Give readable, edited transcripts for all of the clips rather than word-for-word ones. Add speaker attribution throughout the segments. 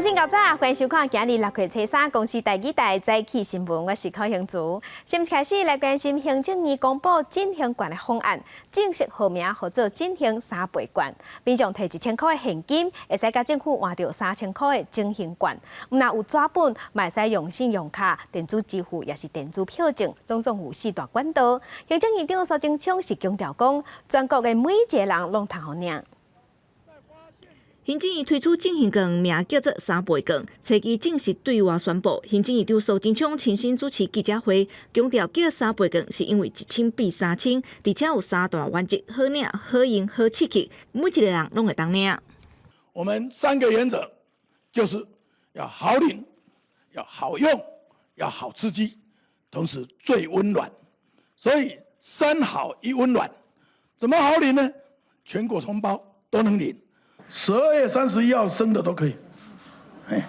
Speaker 1: 親𠢕早，歡迎收看今日6月初三公視台語台早起新聞，我是柯興竹。先開始來關心行政院公布振興券的方案，正式號名號做振興三倍券。民眾提1000箍的現金，會使佮政府換著3000箍的振興券。毋若有紙本，嘛會使用信用卡、電子支付，抑是電子票證，攏總有四大管道。行政院長蘇貞昌是強調講，全國的每一个人攏通予領。
Speaker 2: 行政院推出振興券，名叫做三倍券，初二正式對外宣布。行政院長蘇貞昌親身主持記者會，強調叫三倍券是因為一千變三千，而且有三大原則：好領、好用、好刺激，每一个人攏會當領。
Speaker 3: 我們三個原則就是要好領、要好用、要好刺激，同時最溫暖。所以三好一溫暖，怎麼好領呢？全國同胞都能領。12月31號生的都可以，哎，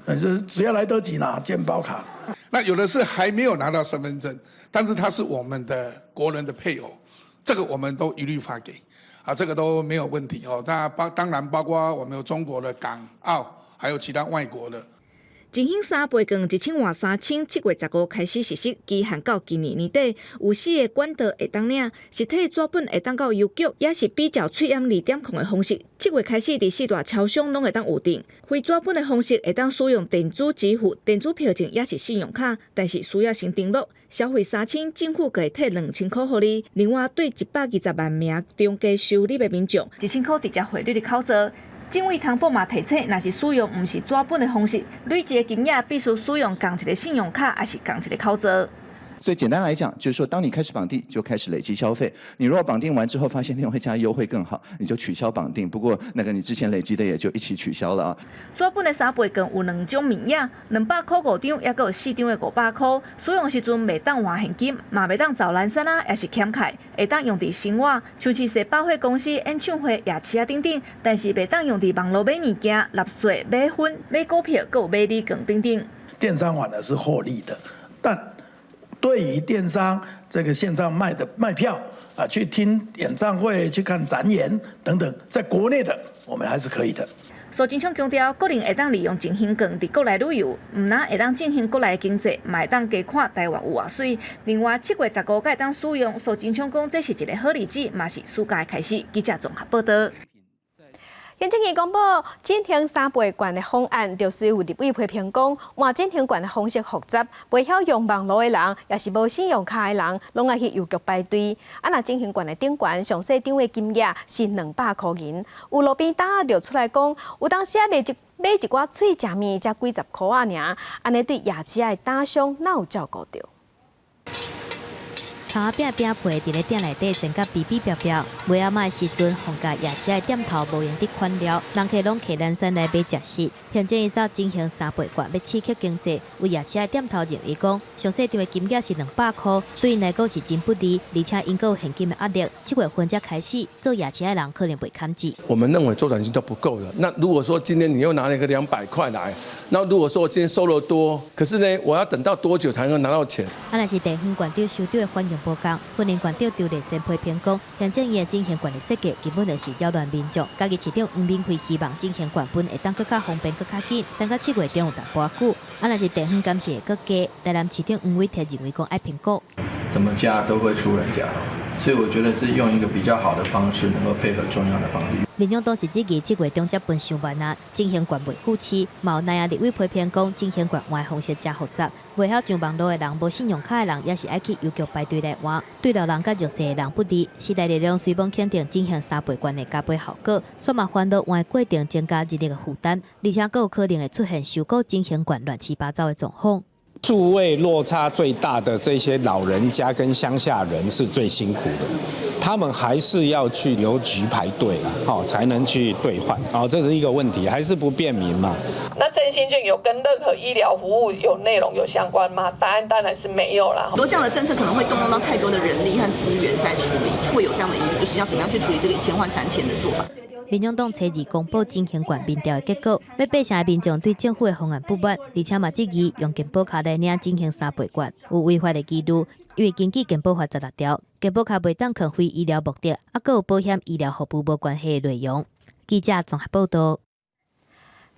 Speaker 3: 反正只要來得及拿健保卡。
Speaker 4: 那有的是還沒有拿到身份證，但是他是我們的國人的配偶，這個我們都一律發給，啊，這個都沒有問題哦。那當然包括我們有中國的、港澳，還有其他外國的。
Speaker 2: 振興三倍券一千換三千，7月15開始實施，期限到今年年底。有四个管道會當領，實體紙本會當到郵局，抑是比照喙罨2.0的方式。7月開始，佇四大超商攏會當預訂。非紙本的方式會當使用電子支付、電子票證，抑是信用卡，但是需要先登錄。消費三千，政府會退2000箍予你。另外，對120萬名中低收入的民眾，1000箍直接匯入的口座。政委唐鳳嘛提醒，若是使用毋是紙本的方式，累積的金額必須使用仝一个信用卡，抑是仝一个口座。
Speaker 5: 所以簡單來講，就是說，當你開始綁定，就開始累積消費。你如果綁定完之後，發現另外一家優惠更好，你就取消綁定。不過，那個你之前累積的也就一起取消了啊。
Speaker 2: 紙本的三倍券有兩種面額，200箍五張，抑閣有四張的500箍。使用時陣袂當換現金，嘛袂當走藍山啊，抑是儉開，會當用佇生活，像是踅百貨公司、演唱會、夜市仔等等。但是袂當用佇網路買物件、納稅、買分、買股票，閣有買禮券等等。
Speaker 3: 電商反而是獲利的，但對於電商這個線上賣的賣票啊，去聽演唱會、去看展演等等，在國內的我們還是可以的。
Speaker 2: 蘇貞昌強調，國人會當利用振興券佇國內旅遊，毋但會當振興國內經濟，嘛會當加看台灣有偌媠。另外，7月15才會當使用。蘇貞昌講，這是一个好日子，嘛是暑假的開始。記者綜合報道。
Speaker 1: 行政院公布振興三倍券的方案，就是有立委批評講，換振興券的方式複雜，袂曉用網路的人，抑是無信用卡的人，攏愛去郵局排隊。啊，若振興券的頂懸上細張的金額是200箍銀，有路邊檔仔就出來講，有當時仔賣一寡喙食麵才幾十箍仔爾，按呢對夜市仔的檔商哪有照顧著？
Speaker 6: 窗仔餅餅皮佇咧店內底煎甲嗶嗶煸煸，尾仔的時陣，放假夜市的店頭無閒得款了，人客攏客藍山來買食食。行政院說振興三倍券欲刺激經濟，有夜市的店頭認為講，上細張的金額是200箍，對𪜶來講是真不利，而且𪜶閣有現金的壓力。7月份才開始做夜市的人可能袂堪錢。
Speaker 7: 我們認為周轉金都不夠了。那如果說今天你又拿了一個200塊來，那如果說我今天收得多，可是呢，我要等到多久才能夠拿到錢？
Speaker 6: 啊，若是地方縣長收著的反應無仝，雲林縣長張麗善批評講，行政院振興券的設計根本就是擾亂民眾。嘉義市長黃敏惠希望振興券分會當閣較方便、閣較緊，等到7月中有淡薄仔久。啊，若是地方監視會閣加，台南市長黃偉哲認為講愛評估。
Speaker 8: 怎麼加都會輸人家，所以我覺得是用一個比較好的方式，能夠配合中央的方式。
Speaker 6: 民眾黨是質疑7月中才分上萬啊，振興券袂赴市，嘛有南亞立委批評講，振興券換方式誠複雜，袂曉上網路的人、無信用卡的人，抑是愛去郵局排隊來換，對老人佮弱勢的人不利。時代力量雖罔肯定振興三倍券的加倍效果，卻嘛煩惱換過程增加人力的負擔，而且閣有可能會出現收購振興券亂七八糟的狀況。
Speaker 9: 數位落差最大的這些老人家跟鄉下人是最辛苦的，他們還是要去郵局排隊啦，好才能去兌換，哦，這是一個問題，還是不便民嘛。
Speaker 10: 那振興券有跟任何醫療服務有內容有相關嗎？答案當然是沒有啦。
Speaker 11: 很多這樣的政策可能會動用到太多的人力和資源在處理，會有這樣的疑慮，就是要怎麼樣去處理這個1000換3000的做法。
Speaker 6: 民眾黨初二公布振興券民調的結果，欲八成的民眾對政府的方案不滿，而且嘛質疑用健保卡來領振興三倍券有違法的疑慮，因為根據健保法16條，健保卡袂當囥非醫療目的，抑閣有保險醫療服務無關係的內容。記者綜合報道。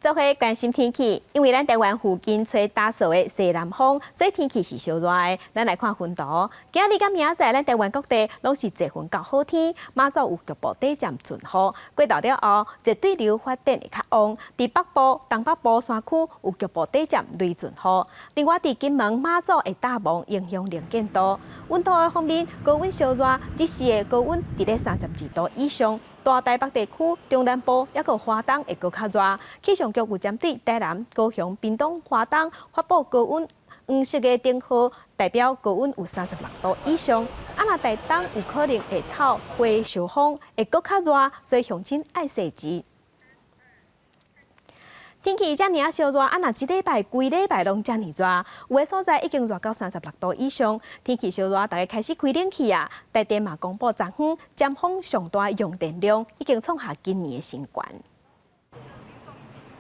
Speaker 1: 做伙關心天氣，因為咱台灣附近吹打掃的西南風，所以天氣是燒熱的。咱來看雲圖，今日佮明仔載，咱台灣各地攏是濟雲到好天，馬祖有局部短暫陣雨。過晝了後，熱對流發展會較旺，佇北部、東北部山區有局部短暫雷陣雨。另外，佇金門、馬祖會大霧，影響能見度。溫度的方面，高溫燒熱，日時的高溫佇咧32度以上。大台北地區、中南部抑閣花東會閣較熱。氣象局有針對台南、高雄、屏東、花東發布高溫黃色的燈號，代表高溫有36度以上。啊，若台東有可能會透火燒風，會閣較熱，所以鄉親愛細緻。天氣遮爾仔燒熱，啊若這禮拜規禮拜攏遮爾熱，有的所在已經熱到36度以上。天氣燒熱，大家開始開冷氣啊。台電嘛公布，昨昏尖峰上大用電量已經創下今年的新高。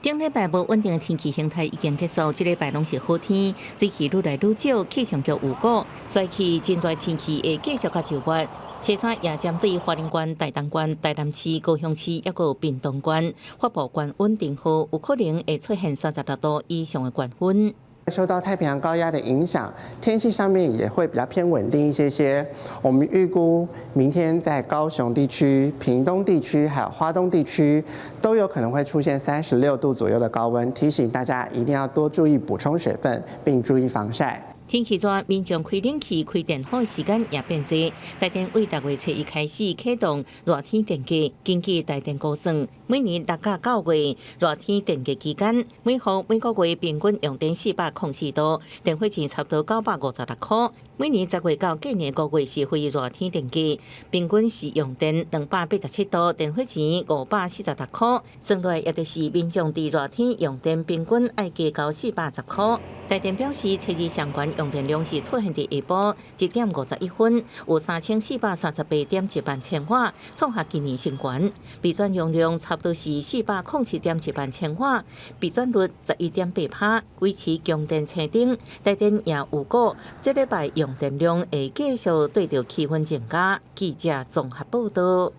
Speaker 12: 頂禮拜無穩定的天氣形態已經結束，這禮拜攏是好天，水汽愈來愈少，氣象局預估，衰去真熱天氣會繼續到周末。初三也針對花蓮縣、台東縣、台南市、高雄市，抑閣有屏東縣發布高溫燈號，有可能會出現36度以上的高溫。
Speaker 13: 受到太平洋高壓的影響，天氣上面也會比較偏穩定一些些。我們預估明天在高雄地區、屏東地區還有花東地區都有可能會出現36度左右的高溫，提醒大家一定要多注意補充水分，並注意防曬。
Speaker 12: 天氣熱，民眾開冷氣、開電風時間也變濟。台電為6月初一開始啟動熱天電價，根據台電估算，每年6到9月熱天電價期間，每戶每個月平均用電404度，電費錢差不多956塊。每年10月到隔年5月是非熱天電價，平均是用電287度，電費錢546塊。算落來，也就是民眾佇熱天用電平均愛加交410塊。台電表示，初二上懸用電量是出現佇下晡1點51分，有3438.1萬千瓦，創下今年新高。備轉容量差不多是407.1萬千瓦，備轉率11.8%，維持供電青燈。台電也預估，這禮拜用電量會繼續綴著氣溫增加。記者綜合報道。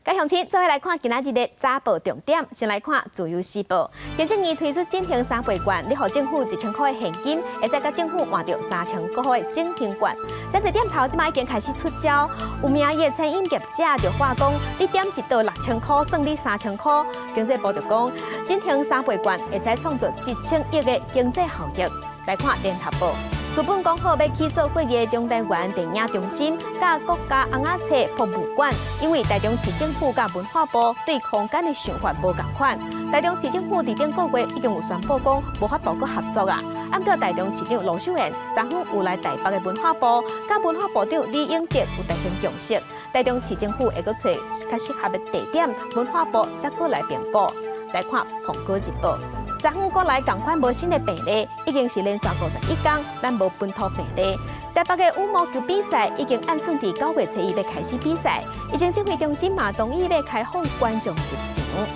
Speaker 1: 各位鄉親，做伙來看今仔日的早報重點。先來看《自由時報》，行政院推出振興三倍券，你予政府1000箍的現金，會使佮政府換著3000塊的振興券。這個店頭這擺已經開始出招，有名的餐飲業者就話講，你點一桌6000塊，算你3000塊。經濟部就講，振興三倍券會使創造1000億的經濟效益。來看聯合報。資本講好欲起做過的中台灣電影中心，佮國家尪仔冊博物館，因為台中市政府佮文化部對空間的想法無仝款。台中市政府佇頂個月已經有宣布講無法度閣合作啊。毋過台中市長盧秀燕昨昏有來台北的文化部，佮文化部長李永得有達成共識，台中市政府會閣揣較適合的地點，文化部才閣來評估。來看《蘋果日報》。昨昏國內仝款無新的病例，已經是連續51天，咱無本土病例。台北的羽毛球比賽已經按算佇9月初一欲開始比賽，疫情指揮中心嘛同意欲開放觀眾入場。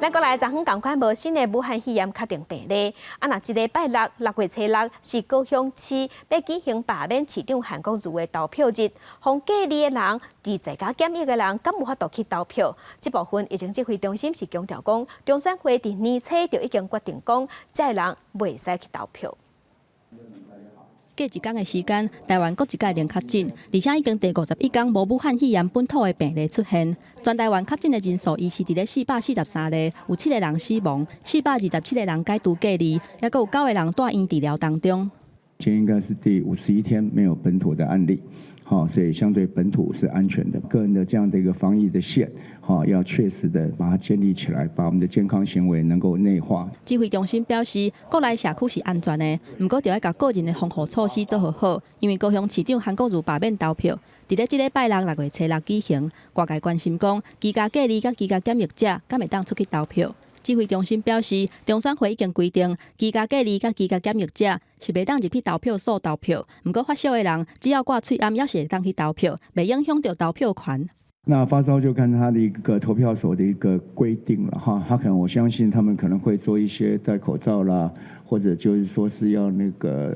Speaker 1: 咱國內昨昏仝款無新的武漢肺炎確定病例，啊，若這禮拜六6月初六是高雄市欲舉行罷免市長韓國瑜的投票日，予隔離的人，佇在家檢疫的人，敢有法度去投票？這部分疫情指揮中心是強調講，中選會佇年初就已經決定講，這个人袂使去投票。
Speaker 14: 過一工的時間，台灣閣一擺零確診，而且已經第51工無武漢肺炎本土的病例出現。全台灣確診的人數維持佇咧443例，有七個人死亡，427個人解除隔離，抑閣有九個人住院治療當中。
Speaker 15: 今天應該是第51天沒有本土的案例，好，所以相對本土是安全的。個人的這樣的一個防疫的線，好，要確實的把它建立起來，把我們的健康行為能夠內化。
Speaker 14: 指揮中心表示，國內社區是安全的，毋過著愛共個人的防護措施做好好，因為高雄市長韓國瑜罷免投票，佇咧這禮拜六6月初六舉行，外界關心講，居家隔離佮居家檢疫者，敢會當出去投票？指揮中心表示，中選會已經規定，居家隔離佮居家檢疫者是袂當入去投票所投票。毋過發燒的人，只要掛喙罨，猶是會當去投票，袂影響著投票權。
Speaker 15: 那發燒就看他的一個投票所的一個規定了哈，他可能我相信他們可能會做一些戴口罩啦，或者就是說是要那個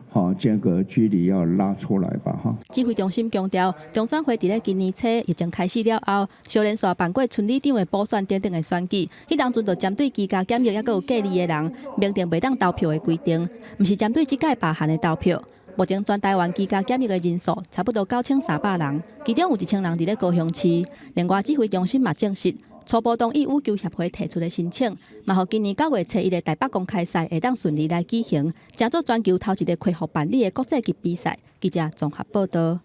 Speaker 15: 好，間隔距離要拉出來吧，哈。
Speaker 14: 指揮中心強調，中選會佇咧今年初疫情開始了後，相連紲辦過村里長的補選等等的選舉，彼當陣就針對居家檢疫抑閣有隔離的人，明定袂當投票的規定，毋是針對這屆罷限的投票。目前全台灣居家檢疫的人數差不多9300人，其中有1000人佇咧高雄市。另外，指揮中心嘛證實，初步同意羽球協會提出的申請，嘛予今年9月初1的台北公開賽會當順利來舉行，成做全球頭一个恢復辦理的國際級比賽。記者綜合報道。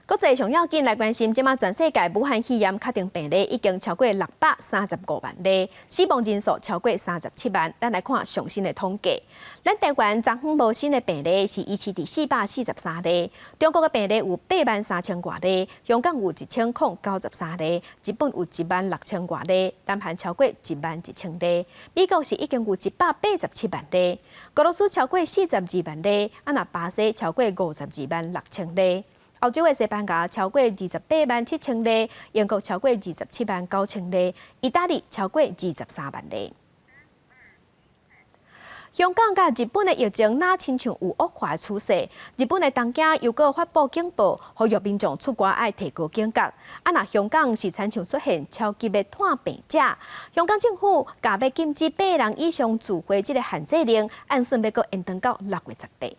Speaker 1: 國際上要緊來關心，這馬全世界武漢肺炎確定病例已經超過635萬例，死亡人數超過37萬。咱來看上新的統計，咱台灣昨昏無新的病例是維持佇443例，中國的病例有8萬3千外例，香港有1093例，日本有1萬6千外例，南韓超過1萬1千例，美國是已經有187萬例，俄羅斯超過42萬例，啊若巴西超過52萬6千例。歐洲的西班牙超過28萬7千例，英國超過27萬9千例，意大利超過23萬例。香港佮日本的疫情若親像有惡化的趨勢，日本的東京又閣發布警報，呼籲民眾出外愛提高警覺。啊，若香港是親像出現超級的傳病者，香港政府共欲禁止八人以上聚會這个限制令，按算欲閣延長到6月18。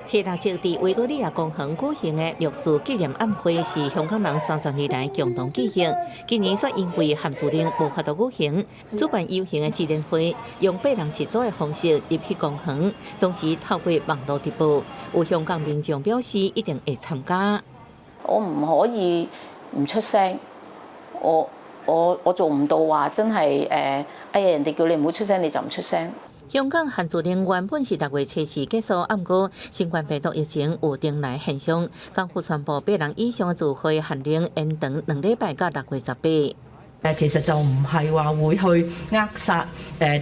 Speaker 12: 鐵六節佇維多利亞公園舉行的六四紀念晚會是香港人30年來共同記憶。今年卻因為限聚令無法度舉行，主辦遊行的支聯會用八人一組的方式入去公園，同時透過網路直播。有香港民眾表示一定會參加。
Speaker 16: 我唔可以唔出聲，我做唔到話真係哎呀人哋叫你唔好出聲你就唔出聲。
Speaker 12: 香港限聚令原本是6月24結束，毋過新冠病毒疫情有重來現象，港府宣布八人以上的聚會限令延長2禮拜到6月18。
Speaker 17: 其實就唔係話會去扼殺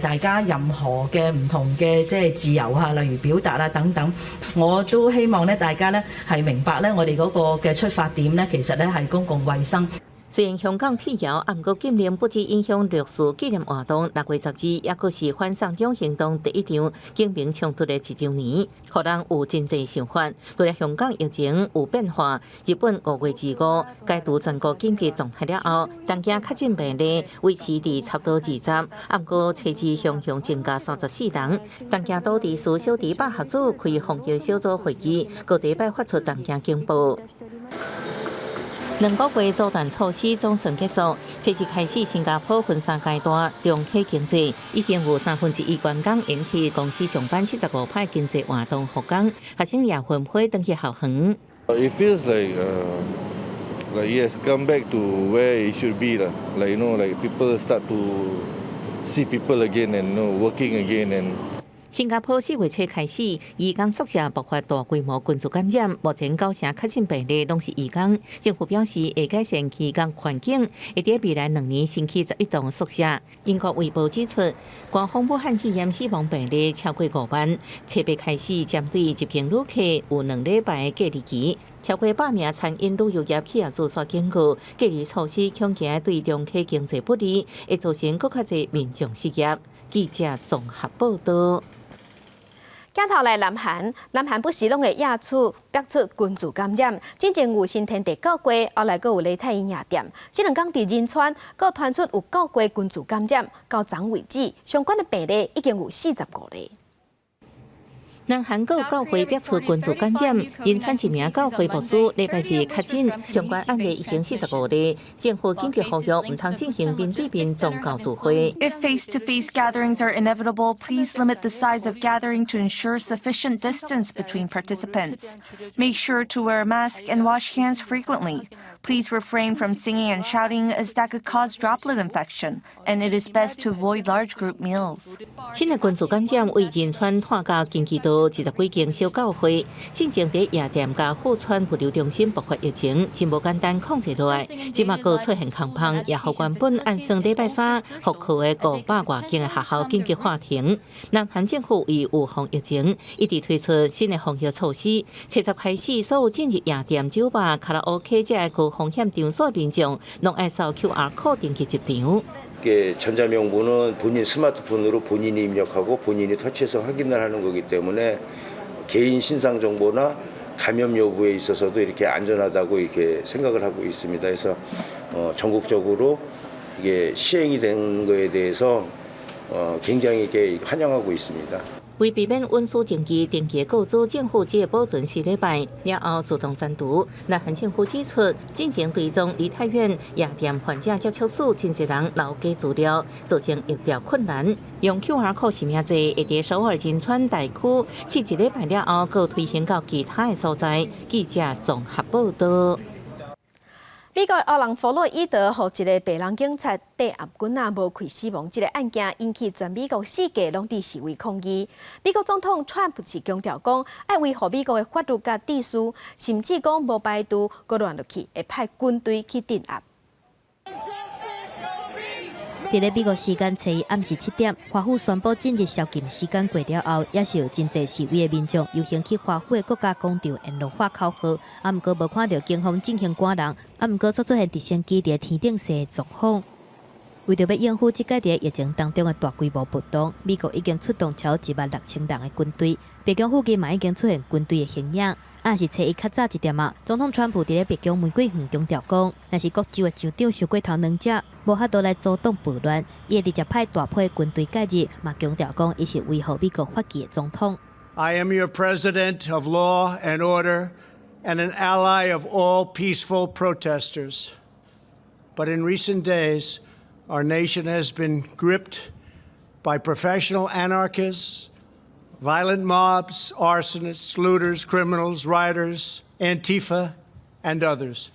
Speaker 17: 大家任何嘅唔同嘅即係自由嚇，例如表達啊等等。我都希望咧大家咧係明白咧，我哋嗰個嘅出發點咧，其實咧係公共衛生。
Speaker 12: 雖然香港闢謠，毋過禁令不止影響六四紀念活動，6月12，抑閣是反送中行動第一場警民衝突的一週年，予人有真濟想法。除了香港疫情有變化，日本5月25解除全國緊急狀態了後，東京確診病例維持佇差不多20，毋過初二雄雄增加34人。東京都知事小池百合子開防疫小組會議，閣第一擺發出東京警報。2個月阻斷措施總算結束，這次開始新加坡分三階段重啟經濟，已經有1/3員工延去公司上班，75%經濟活動復工，學生也紛紛轉去校園。
Speaker 18: It feels like it has come back to where it should be 啦. Like like people start to see people again and working again and
Speaker 12: 新加坡4月初開始，移工宿舍爆發大規模群聚感染，目前九成確診病例攏是移工。政府表示會改善移工環境，會佇未來2年新起11棟宿舍。英國衛報指出，官方武漢肺炎死亡病例超過5萬，初八開始針對入境旅客有2禮拜隔離期。超過100名餐飲旅遊業企業做出警告，隔離措施恐驚對重啟經濟不利，會造成閣較濟民眾失業。記者綜合報道。
Speaker 1: 鏡頭來南韓，南韓不時攏會野出爆出群聚感染，之前有新天地教會，後來閣有梨泰院夜店，這兩工佇仁川閣傳出有教會群聚感染，到昨為止，相關的病例已經有45例。
Speaker 12: 南韓閣有教會爆出群聚感染，仁川一名教會牧師禮拜二確診，相關案例已經45例。政府緊急呼籲毋通進行面對面宗教聚會。
Speaker 19: If face-to-face gatherings are inevitable, please limit the size of gathering to ensure sufficient distance between participants. Make sure to wear a mask and wash hands frequently. Please refrain from singing and shouting, as that could cause droplet infection, and it is best to avoid large group meals.
Speaker 12: 新的群聚感染為仁川拖到京畿道20幾間小教會，進前佇夜店佮富川物流中心爆發疫情，真無簡單控制落來。這馬閣出現空芳，也予原本按算禮拜三復課的500外間的學校緊急喊停。南韓政府為預防疫情，一直推出新的防疫措施。初十開始，所有進入夜店、酒吧、卡拉 OK 這个高風險場所民眾，攏愛掃 QR code 登記入場。
Speaker 20: 이게 전자명부는 본인 스마트폰으로 본인이 입력하고 본인이 터치해서 확인을 하는 거기 때문에 개인 신상 정보나 감염 여부에 있어서도 이렇게 안전하다고 이렇게 생각을 하고 있습니다. 그래서 전국적으로 이게 시행이 된 거에 대해서 굉장히 이렇게 환영하고 있습니다.
Speaker 12: 為避免運輸證據登記過阻，政府只會保存4禮拜，了後自動刪除。南韓政府指出，進前追蹤梨泰院夜店患者接觸史，真濟人留假資料，造成疫調困難。用 QR code 實名制，會佇首爾仁川大區試一禮拜了後，閣推行到其他的所在。記者綜合報道。
Speaker 1: 美國黑人弗洛伊德予一个白人警察底頰棍仔無氣死亡，這个案件引起全美國四界攏佇示威抗議。美國總統川普是強調講，愛維護美國的法律佮秩序，甚至講無排除閣亂落去會派軍隊去鎮壓。
Speaker 6: 佇咧美國時間初一暗時7點，華府宣布進入宵禁時間過了後，也是有真濟示威的民眾遊行去華府的國家廣場沿路喊口號。啊，毋過無看著警方進行趕人，啊，毋過煞出現直升機佇天頂踅的狀況。為著欲應付這擺佇疫情當中的大規模暴動，美國已經出動超16,000人的軍隊，白宮附近嘛已經出現軍隊的形影。啊，是初一較早一點仔，總統川普佇咧白宮玫瑰園強調講，若是各州的州長傷過頭軟食，無法度來阻擋暴亂，伊會直接派大批軍隊介入，嘛強調講，伊是維護美國法紀的總統。
Speaker 21: I am your president of law and order and an ally of all peaceful protesters. But in recent days, our nation has been gripped by professional anarchists, violent mobs, arsonists, looters, criminals, rioters, Antifa, and others.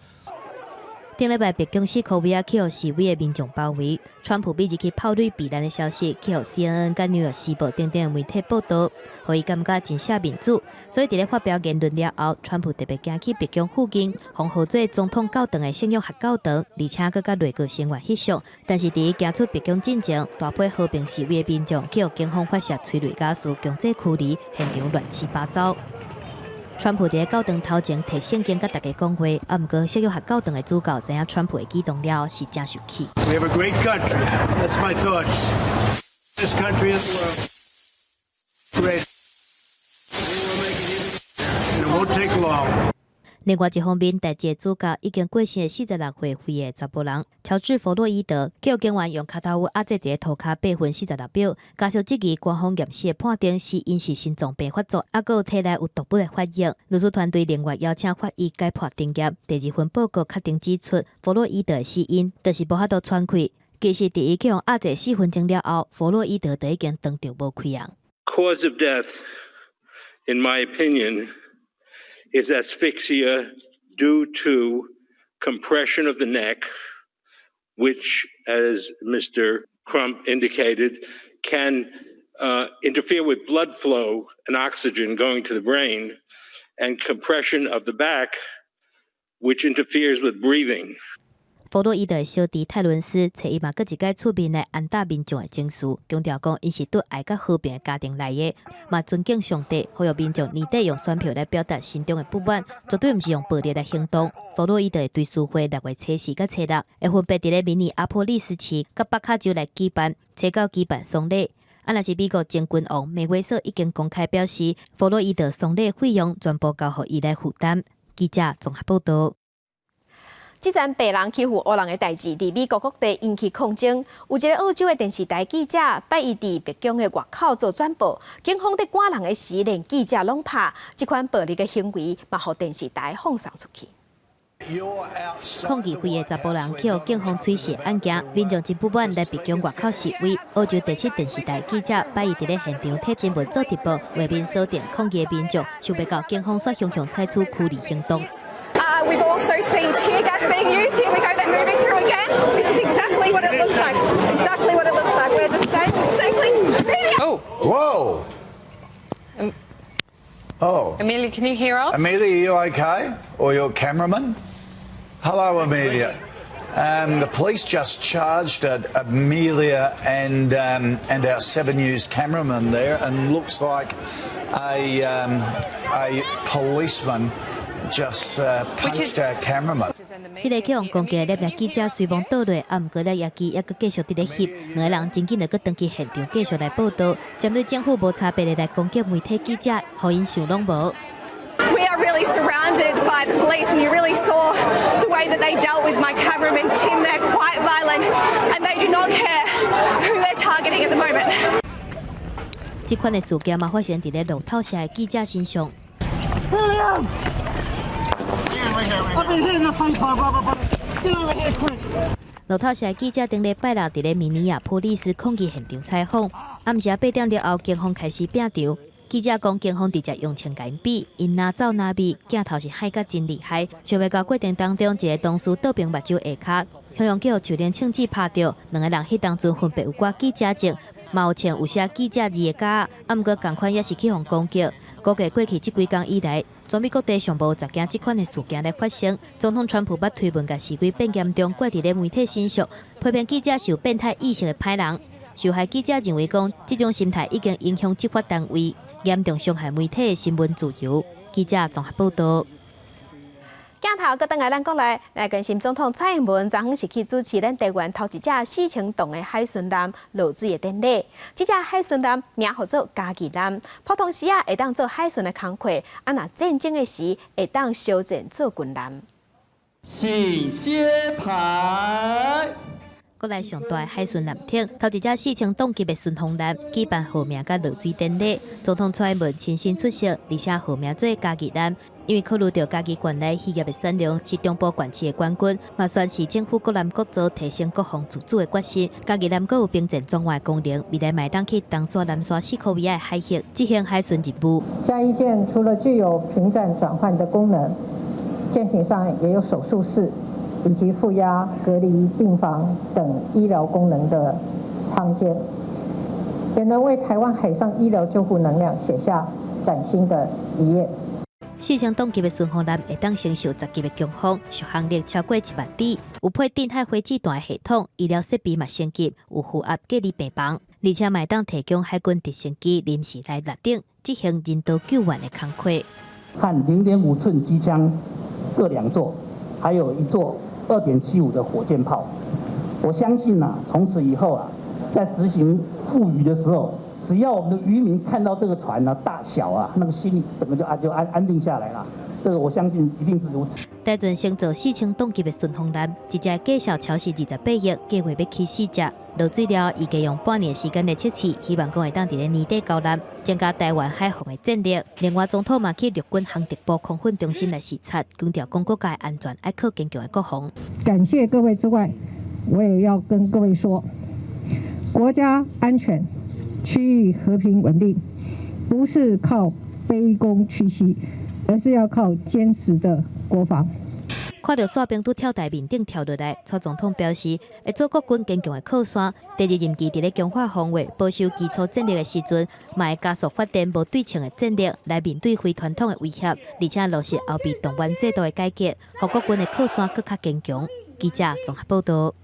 Speaker 6: 頂禮拜白宮四箍尾仔去予示威的民眾包圍，川普欲入去炮壘避難的消息，去予 CNN 佮紐約時報等等的媒體報導，予伊感覺真失面子。所以佇咧發表言論了後，川普特別行去白宮附近，封號做總統教堂的聖約翰教堂，而且閣佮內閣成員翕相。但是佇伊行出白宮進前，大批和平示威的民眾去予警方發射催淚瓦斯，強制驅離，現場亂七八糟。川普佇咧教堂頭前提聖經佮大家講話，啊，毋過聖約翰教堂的主教知影川普的舉動了後，是誠受氣。
Speaker 21: We have a great country. That's my thoughts. Best country in the world. Great. We will make it even better, and it won't take long.
Speaker 6: 另外一方面，代誌的主角已經過身的46歲非裔查埔人喬治·弗洛伊德，予警員用跤頭趺壓制佇咧塗跤八分46秒，家屬質疑官方驗屍的判定死因是心臟病發作，猶閣有體內有毒物的反應。律師團隊另外邀請法醫解剖偵驗，第二份報告確定指出，弗洛伊德的死因就是無法度喘氣。其實，佇伊去予壓制4分鐘了後，弗洛伊德就已經當場無氣啊。
Speaker 22: Cause of death, in my opinion, is asphyxia due to compression of the neck, which, as Mr. Crump indicated, can interfere with blood flow and oxygen going to the brain, and compression of the back, which interferes with breathing.
Speaker 6: 弗洛伊德的小弟泰倫斯，初一嘛閣一擺出面來安撫民眾的情緒，強調講伊是對愛佮和平的家庭來的，嘛尊敬上帝，呼籲民眾年底用選票來表達心中的不滿，絕對毋是用暴力來行動。弗洛伊德的追思會6月初四佮初六，會分別佇咧明尼阿波利斯市佮北卡州來舉辦，初九舉辦喪禮。啊，若是美國前拳王梅威瑟已經公開表示，弗洛伊德喪禮費用全部交予伊來負擔。記者綜合報導。
Speaker 1: 這陣白人欺負黑人的代誌，佇美國各地引起抗爭。有一个澳洲的電視台記者，拜一佇白宮的外口做轉播，警方佇趕人的時，連記者攏拍，這款暴力的行為，嘛予電視台放送出去。
Speaker 6: 抗議非裔查埔人去予警方喙舌案件，民眾真不滿來白宮外口示威。澳洲第七電視台記者拜一佇咧現場替新聞做直播，畫面鎖定抗議的民眾，想袂到警方煞雄雄採取驅離行動。
Speaker 23: We've also seen tear gas being used. Here we go, they're moving through again. This is exactly what it looks like. Exactly what it looks like. We're just staying safely.
Speaker 24: Oh.
Speaker 25: Whoa. Oh.
Speaker 24: Amelia, can you hear us?
Speaker 25: Amelia, are you okay? Or your cameraman? Hello, Amelia. The police just charged at Amelia and our Seven News cameraman there, and looks like a policeman just punched our cameraman.
Speaker 6: 這个去予攻擊的攝影記者雖罔倒落，啊，毋過攝影機猶閣繼續佇咧翕。兩个人真緊就閣轉去現場繼續來報導。針對政府無差別的來攻擊媒體記者，予𪜶想攏無。
Speaker 23: We are really surrounded by the police, and you really saw the way that they dealt with my cameraman Tim. They're quite violent, and they do not care who they're targeting at the moment.
Speaker 6: 這款的事件嘛發生佇咧路透社的記者身上。
Speaker 2: William! I've been hitting the front car, blah, blah, blah. Get over here quick.
Speaker 6: 路透社記者頂禮拜六佇咧明尼亞波利斯抗議現場採訪，暗時8點了後，警方開始拚場。記者講，警方直接用槍共𪜶比，𪜶若走若避，鏡頭是害甲真厲害。想袂到過程當中，一个同事倒爿目睭下跤，雄雄叫手電槍指拍著，兩个人彼當陣分別有掛記者證，嘛有穿有寫記者字的夾，啊，毋過仝款也是去予攻擊。估計過去這幾工以來，全美各地上無10件這款的事件咧發生。總統川普捌推文共示威變嚴重，掛佇咧媒體身上，批評記者是有變態意識的歹人。受害記者認為講，這種心態已經影響執法單位，嚴重傷害媒體的新聞自由。記者綜合報導。
Speaker 1: 鏡頭閣轉來咱國內來關心總統蔡英文，昨昏是去主持咱台灣頭一隻4000噸的海巡艦落水的典禮。這隻海巡艦名號做嘉義艦，普通時啊會當做海巡的工課，啊若戰爭的時會當修建做軍艦。
Speaker 3: 請揭牌。
Speaker 6: 國內上大的海巡艦艇，頭一隻4000噸級的順風艦舉辦號名佮落水典禮，總統蔡英文親身出席，而且號名做嘉義艦。因為考慮著嘉義縣內漁業的產量是中部縣市的冠軍，嘛宣示政府國艦國造提升國防自主的決心。嘉義艦閣有平戰轉換的功能，未來嘛會當去東沙、南沙四箍圍仔的海域執行海巡任務。
Speaker 4: 嘉義艦除了具有平戰轉換的功能，艦艇上也有手術室以及負壓隔離病房等醫療功能的艙間，也能為台灣海上醫療救護能量寫下嶄新的一頁。
Speaker 6: 4000噸級的順風艦會當承受10級的強風，續航力超過1萬里，有配近海火箭彈的系統，醫療設備嘛升級，有負壓隔離病房，而且嘛會當提供海軍直升機臨時來艦頂執行人道救援的工課。
Speaker 5: 和0.5寸機槍各兩座，還有一座2.75的火箭炮。我相信啊，從此以後啊，在執行護漁的時候，只要我們的漁民看到這個船呢大小啊，那個心裡整個就安定下來了。這個我相信一定是如此。
Speaker 6: 台船乘坐4000噸級的順風艦，一隻價數超過28億，計劃欲起四隻。落水了，預計用半年時間來測試，希望講會當佇咧年底交艦，增加台灣海防的戰力。另外，總統嘛去陸軍航特部空訓中心來視察，強調講國家的安全愛靠堅強的國防。
Speaker 4: 感謝各位之外，我也要跟各位說，國家安全、區域和平穩定，不是靠卑躬屈膝，而是要靠堅實的國防。
Speaker 6: 看著傘兵拄跳台面頂跳落來，蔡總統表示會做國軍堅強的靠山。第二任期佇咧強化防衛、保守基礎戰力的時陣，嘛會加速發展無對稱的戰力來面對非傳統的威脅，而且落實後備動員制度的改革，予國軍的靠山閣較堅強。記者綜合報導。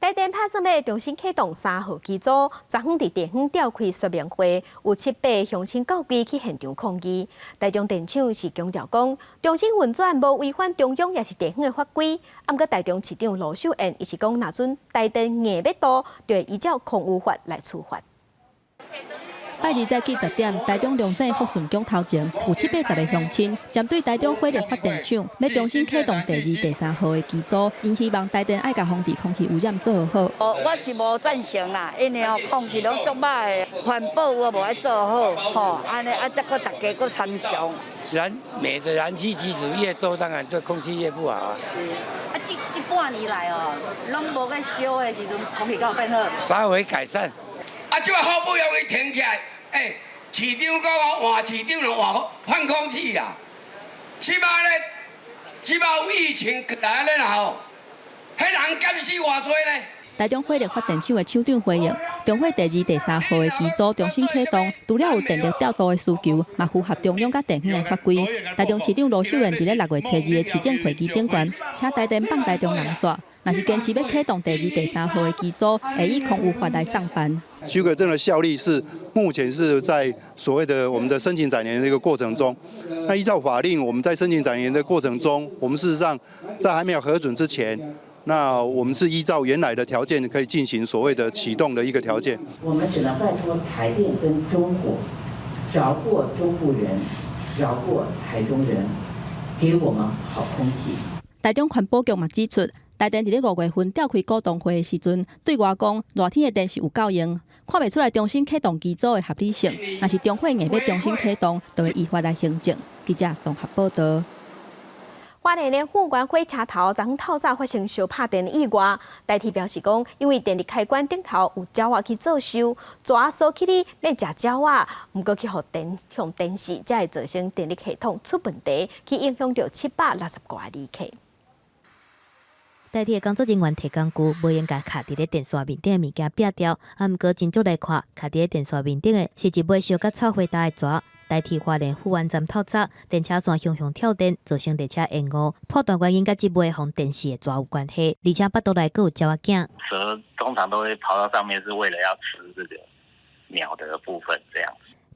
Speaker 1: 台電拍算欲重新啟動三號機組，昨昏佇地方召開說明會，有七八鄉親到櫃去現場抗議。台中電廠是強調講，重新運轉無違反中央抑是地方的法規。啊，毋過台中市長盧秀燕伊是講，若準台電硬欲渡，就會依照空污法來處罰。
Speaker 14: 拜二早起10點，台中龍井福順宮頭前有七八十个鄉親，針對台中火力發電廠欲重新啟動第二、第三號的機組，𪜶希望台電愛共防治空氣污染做好。
Speaker 24: 我是無贊成啦，因為哦空氣攏足歹的，環保我無愛做好，吼，按呢啊，才閣大家閣參詳。
Speaker 26: 燃煤的燃氣機組越多，當然對空氣越不好啊。
Speaker 24: 啊，這半年來哦，攏無咧燒的時陣，空氣敢有變好？
Speaker 26: 稍微改善。
Speaker 27: 啊，這擺好不容易停起來。欸，市長講哦，換市長就換換空氣啦。這擺咧，這擺有疫情來咧啦吼，彼人減死偌濟咧。
Speaker 14: 台中火力發電廠的廠長回應，中火第二、第三號的機組重新啟動，除了有電力調度的需求，嘛符合中央佮地方的法規。台中市長盧秀燕佇咧6月初2的市政會議頂懸，請台電放台中南線，若是堅持欲啟動第二、第三號的機組，會以空污法來送辦。
Speaker 7: 許可證的效力是目前是在所謂的我們的申請載聯的一個過程中。那依照法令，我們在申請載聯的過程中，我們事實上在還沒有核准之前，那我們是依照原來的條件可以進行所謂的啟動的一個條件。
Speaker 8: 我們只能拜託台電跟中火，饒過中部人，饒過台中人，給我們好空氣。
Speaker 14: 台中環保局嘛指出，台電佇咧5月份召開股東會的時陣，對外講熱天的電是有夠用，看袂出來重新啟動機組的合理性。若是中火硬欲重新啟動，就會依法來行政。記者綜合報道。
Speaker 1: 花蓮的富源火車頭昨透早發生燒拍電意外，台鐵表示講，因為電力開關頂頭有鳥仔去做岫，蛇鎖起咧欲食鳥仔，毋過去予電予電死，才會造成電力系統出問題，去影響著760外個旅客。
Speaker 6: 台鐵工作人員提工具，無閒共卡佇咧電線面頂的物件摒掉，啊，毋過真足來看，卡佇咧電線面頂的是一尾燒甲臭火焦的蛇。台鐵花蓮富源站透早，電車線雄雄跳電，造成列車延誤。判斷原因佮這尾予電死的蛇有關係，而且腹肚內閣有鳥仔囝。
Speaker 9: 蛇通常都會跑到上面，是為了要吃這個鳥的部分，這樣。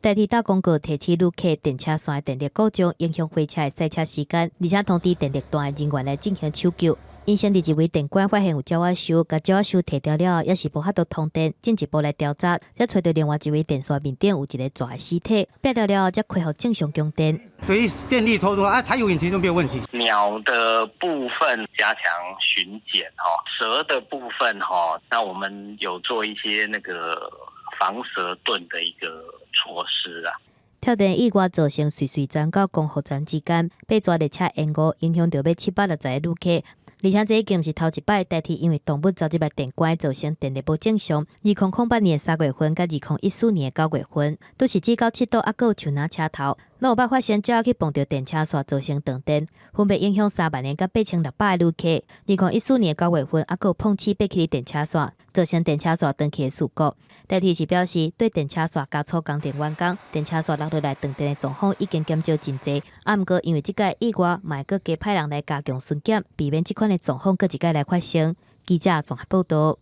Speaker 6: 台鐵搭公告提醒旅客，電車線的電力故障影響火車的駛車時間，而且通知電力段的人員來進行搶救。𪜶先佇一位電管發現有鳥仔岫，共鳥仔岫提掉了後，猶是無法度通電，進一步來調查，才揣著另外一位電線面頂有一个蛇的屍體，摒掉了後，才恢復正常供電。
Speaker 10: 對於電力投入啊，柴油引擎就沒有問題。
Speaker 9: 鳥的部分加強巡檢，蛇的部分那我們有做一些那個防蛇盾的一個措施啊。
Speaker 6: 跳電意外造成瑞穗站到光復站之間八逝列車延誤，影響著欲760個旅客。而且這已經毋是頭一擺台鐵因為動物走入來電關，造成電力無正常。2008年3月份，佮2014年9月份，都是至到7度，猶閣有樹林車頭，攏有捌發生鳥仔去碰著電車線，造成斷電，分別影響3萬個佮8600個旅客。2014年9月份，猶閣有碰鼠爬去電車線，造成電車線斷去的事故。台鐵是表示，對電車線加粗工程員工，電車線落落來斷電的狀況已經減少真濟。啊，毋過因為這擺意外，嘛會閣加派人來加強巡檢，避免這款的狀況閣一擺來發生。記者綜合報道。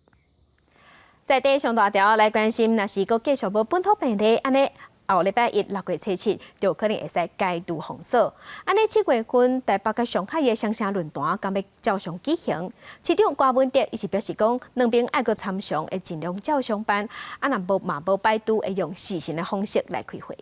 Speaker 1: 在地上大條來關心，若是閣繼續無本土病例，按呢後禮拜一6月初7就可能會使解除封鎖。按呢7月份台北佮上海的雙城論壇敢欲照常舉行？市長柯文哲伊是表示講，兩邊愛閣參詳，會盡量照常辦。啊，若無嘛無排除會用視訊的方式來開會。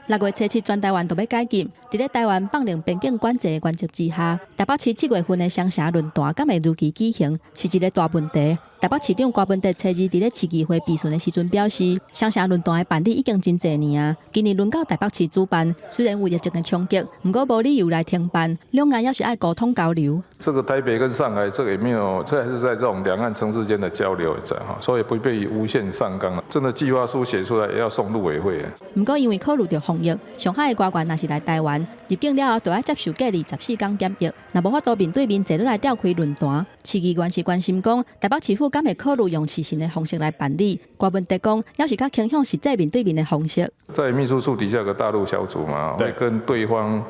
Speaker 14: 6月初7，全台灣都欲解禁。佇咧台灣放寬邊境管制的原則之下，台北市7月份的雙城論壇敢會如期舉行，是一个大問題。台北市長柯文哲初二佇咧市議會備詢的時陣表示，雙城論壇的辦理已經真濟年啊，今年輪到台北市主辦，雖然有疫情的衝擊，毋過無理由來停辦。兩岸猶是愛溝通交流。
Speaker 11: 這個台北跟上海，這個也沒有，這還是在這種兩岸城市間的交流在哈，所以不必無限上綱。真的計劃書寫出來也要送陸委會。
Speaker 14: 毋過因為考慮著防疫，上海的官員若是來台灣入境了後，就愛接受隔離14天檢疫，若無法度面對面坐落來召開論壇。市議員是關心講，台北市府敢會考慮用視訊的方式來辦理？柯文哲講，猶是較傾向實際面對面的方式。
Speaker 11: 在秘書處底下有個大陸小組嘛，會跟對方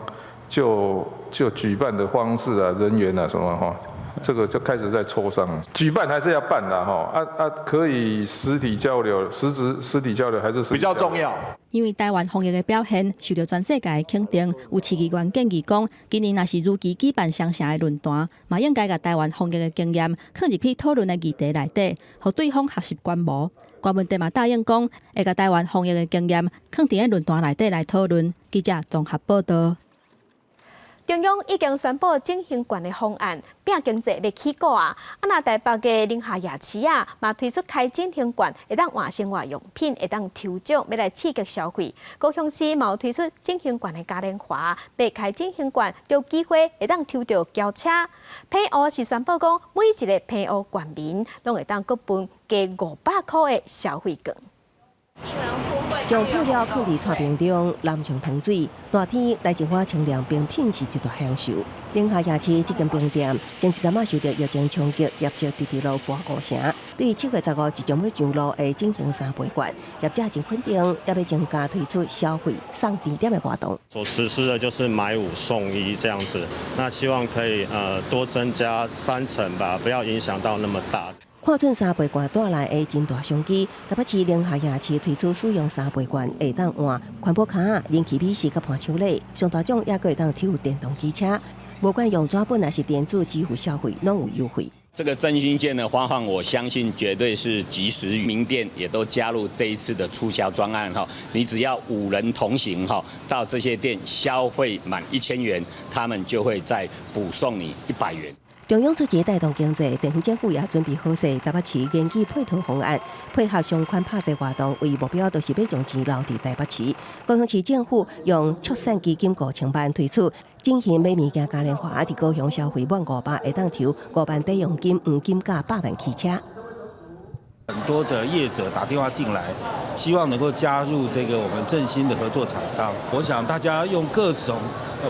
Speaker 11: 就舉辦的方式啊、人員啊什麼哈，這個就開始在磋商。舉辦還是要辦的哈，啊，可以實體交流，實質實體交流還是
Speaker 13: 比較重要。
Speaker 14: 因為台灣防疫的表現受著全世界的肯定，有市議員建議講，今年若是如期舉辦雙城的論壇，嘛應該共台灣防疫的經驗放入去討論的議題內底，予對方學習觀摩。柯文哲嘛答應講，會共台灣防疫的經驗放佇咧論壇內底來討論。記者綜合報道。
Speaker 1: 中央已經宣布振興券的方案，拼經濟欲起鼓啊！啊，若台北的寧夏夜市啊，嘛推出開振興券，會當換生活用品，會當抽獎，欲來刺激消費。高雄市嘛有推出振興券的嘉年華，欲開振興券有機會會當抽著轎車。澎湖是宣布講，每一个澎湖縣民攏會當閣分加500箍的消費券。
Speaker 15: 將配料放佇蔡瓶中，淋上糖水。大天來一碗清涼冰品是一大享受。寧夏夜市這間冰店，前一陣仔受著疫情衝擊，業績直直落跋五成。對7月15即將欲上路的振興三倍券，業者真肯定，猶欲增加推出消費送甜點的活動。
Speaker 28: 所實施的就是買五送一這樣子，那希望可以多增加3成吧，不要影響到那麼大。
Speaker 15: 看準三倍券帶來的真大商機，台北市寧夏夜市推出使用三倍券會當換環保卡、人氣美食佮伴手禮，上大獎也閣會當抽電動機車。無管用紙本抑是電子支付消費，攏有優惠。
Speaker 12: 這個振興券的發放，我相信絕對是及時。名店也都加入這一次的促銷專案哈，你只要五人同行哈，到這些店消費滿1000元，他們就會再補送你100元。
Speaker 15: 中央出錢帶動經濟，地方政府也準備好勢。台北市研擬配套方案，配合相關拍這活動，唯一目標就是欲將錢留佇台北市。高雄市政府用促善基金5000萬推出振興買物件嘉年華，佇高雄消費滿500，會當抽5萬抵用金、黃金佮100萬汽車。
Speaker 13: 很多的業者打電話進來，希望能夠加入這個我們振興的合作廠商。我想大家用各種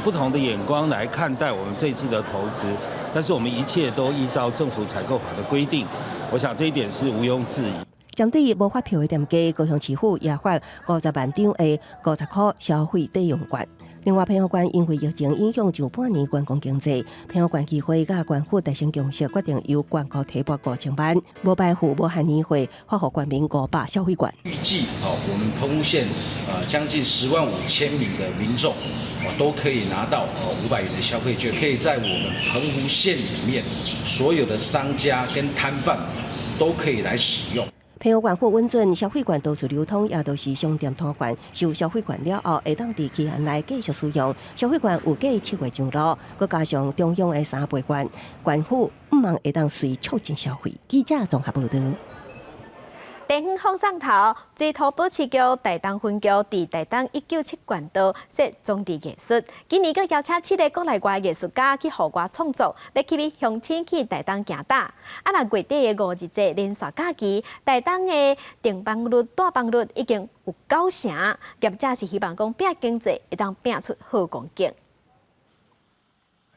Speaker 13: 不同的眼光來看待我們這次的投資，但是我們一切都依照政府採購法的規定，我想這一點是毋庸置疑。
Speaker 15: 針對無發票的店家，高雄市府也發50萬張的50箍消費抵用券。另外，澎湖縣因為疫情影響上半年觀光經濟，澎湖縣議會佮縣府達成共識，決定由縣庫提撥5000萬，無排付無限年會，發予縣民500消費券。
Speaker 16: 預計哦，我們澎湖縣將近10萬5千名的民眾哦都可以拿到哦500元的消費券，可以在我們澎湖縣裡面所有的商家跟攤販都可以來使用。
Speaker 15: 澎湖縣府允准消費券到處流通，也都是商店攤販收消費券了後，會當佇期限內繼續使用。消費券預計7月上路，閣加上中央的三倍券，縣府毋望會當隨促進消費。記者綜合報導。
Speaker 1: 地方放送頭，水土保持局台東分局佇台東197縣道設裝置藝術，今年閣邀請七个國內外藝術家去戶外創作，欲吸引鄉親去台東行踏。啊，若月底的五日節連續假期，台東的訂房率、蹛房率已經有九成，業者是希望講拼經濟會當拼出好光景。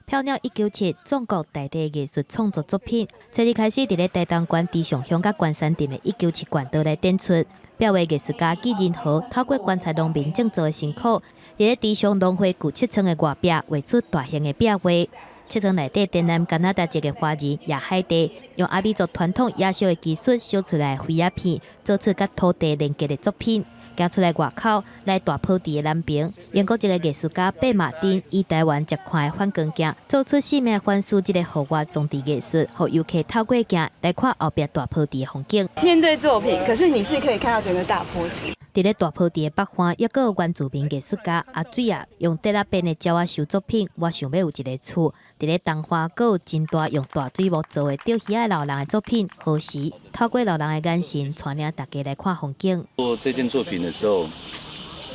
Speaker 6: 飄鳥197全國在地藝術創作作品，昨日開始佇咧台東縣池上鄉佮關山鎮的197縣道來展出。裱畫藝術家紀仁和透過觀察農民種作的辛苦，佇咧池上農會舊七村的外壁畫出大型的壁畫。七村內底滇南加拿大籍的華人葉海地，用阿美族傳統野燒的技術燒出來灰仔片，做出佮土地連結的作品。行出來外口來大坡地的南爿，英國籍的藝術家貝馬丁以台灣這款的反光鏡，做出生命反思這个戶外裝置藝術，予遊客透過鏡來看後壁大坡地的風景。
Speaker 23: 面對作品，可是你是可以看到整個大坡地。
Speaker 6: 佇咧大坡地的北岸，猶閣有原住民藝術家阿水仔，用竹仔編的鳥仔繡作品。我想欲有一个厝。佇咧東岸，閣有真大用大水木做的釣魚仔老人的作品，何時透過老人的眼神，帶領大家來看風景。
Speaker 17: 做這件作品的時候，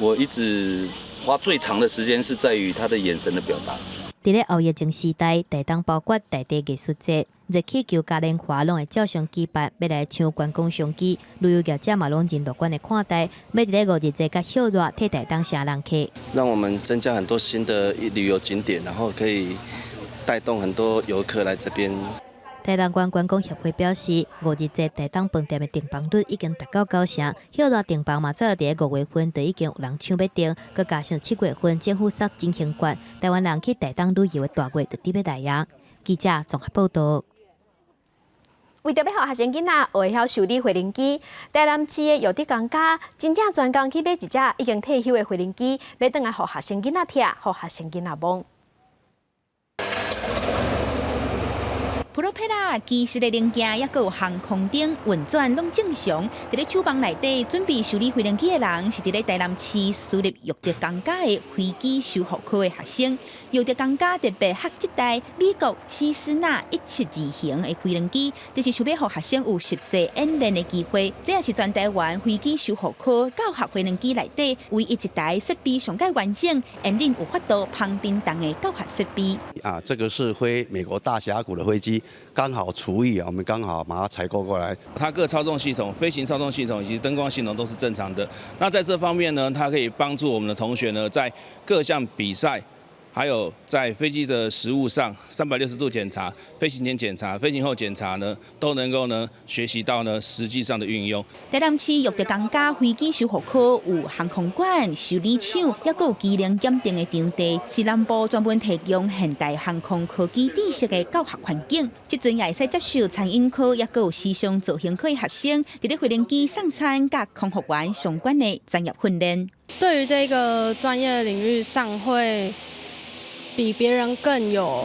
Speaker 17: 我一直花最長的時間是在於他的眼神的表達。
Speaker 6: 佇咧後疫情時代，台東包括在地藝術節、熱氣球嘉年華，攏會照常舉辦，欲來搶觀光商機。旅遊業者嘛攏真樂觀的看待，欲佇咧五日節佮歇熱替台東城人客。
Speaker 18: 讓我們增加很多新的旅遊景點，然後可以帶動很多遊客來這邊。
Speaker 6: 台東縣觀光協會表示，五日節台東飯店的訂房率已經達到九成，歇熱訂房嘛早佇咧5月份就已經有人搶欲訂，閣加上7月份政府殺振興券，台灣人去台東旅遊的大月就佇欲來啊！記者綜合報導。
Speaker 1: 為著欲予學生囡仔學會曉修理飛行機，台南市的育德公家真正專工去買一隻已經退休的飛行機，欲轉來予學生囡仔拆，予學生囡仔摸。
Speaker 19: 普羅佩拉機師的零件，抑閣有航空燈運轉攏正常。佇咧廠房內底準備修理飛行機的人，是佇咧台南市私立育德公家的飛機修復科的學生。育德公家特別學這台美國西斯納172型的飛行機，就是想欲予學生有實際演練的機會。這也是全台灣飛機修復科教學飛行機內底唯一一台設備上蓋完整、引領有法度旁振動的教學設備。
Speaker 20: 啊，這個是飛美國大峽谷的飛機。剛好除役啊，我們剛好把它採購過來。
Speaker 21: 它各操縱系統、飛行操縱系統以及燈光系統都是正常的。那在這方面呢，它可以幫助我們的同學呢，在各項比賽還有在飛機的實務上，360度檢查、飛行前檢查、飛行後檢查呢，都能夠呢學習到呢實際上的運用。
Speaker 19: 台南市育德公家飛機修復科有航空館、修理廠，抑閣有機能檢定的場地，是南部專門提供現代航空科技知識的教學環境。這陣也會使接受餐飲科，抑閣有時尚造型科的學生，佇咧飛行機送餐佮空服員相關的專業訓練。
Speaker 2: 對於這個專業領域上，會比別人更有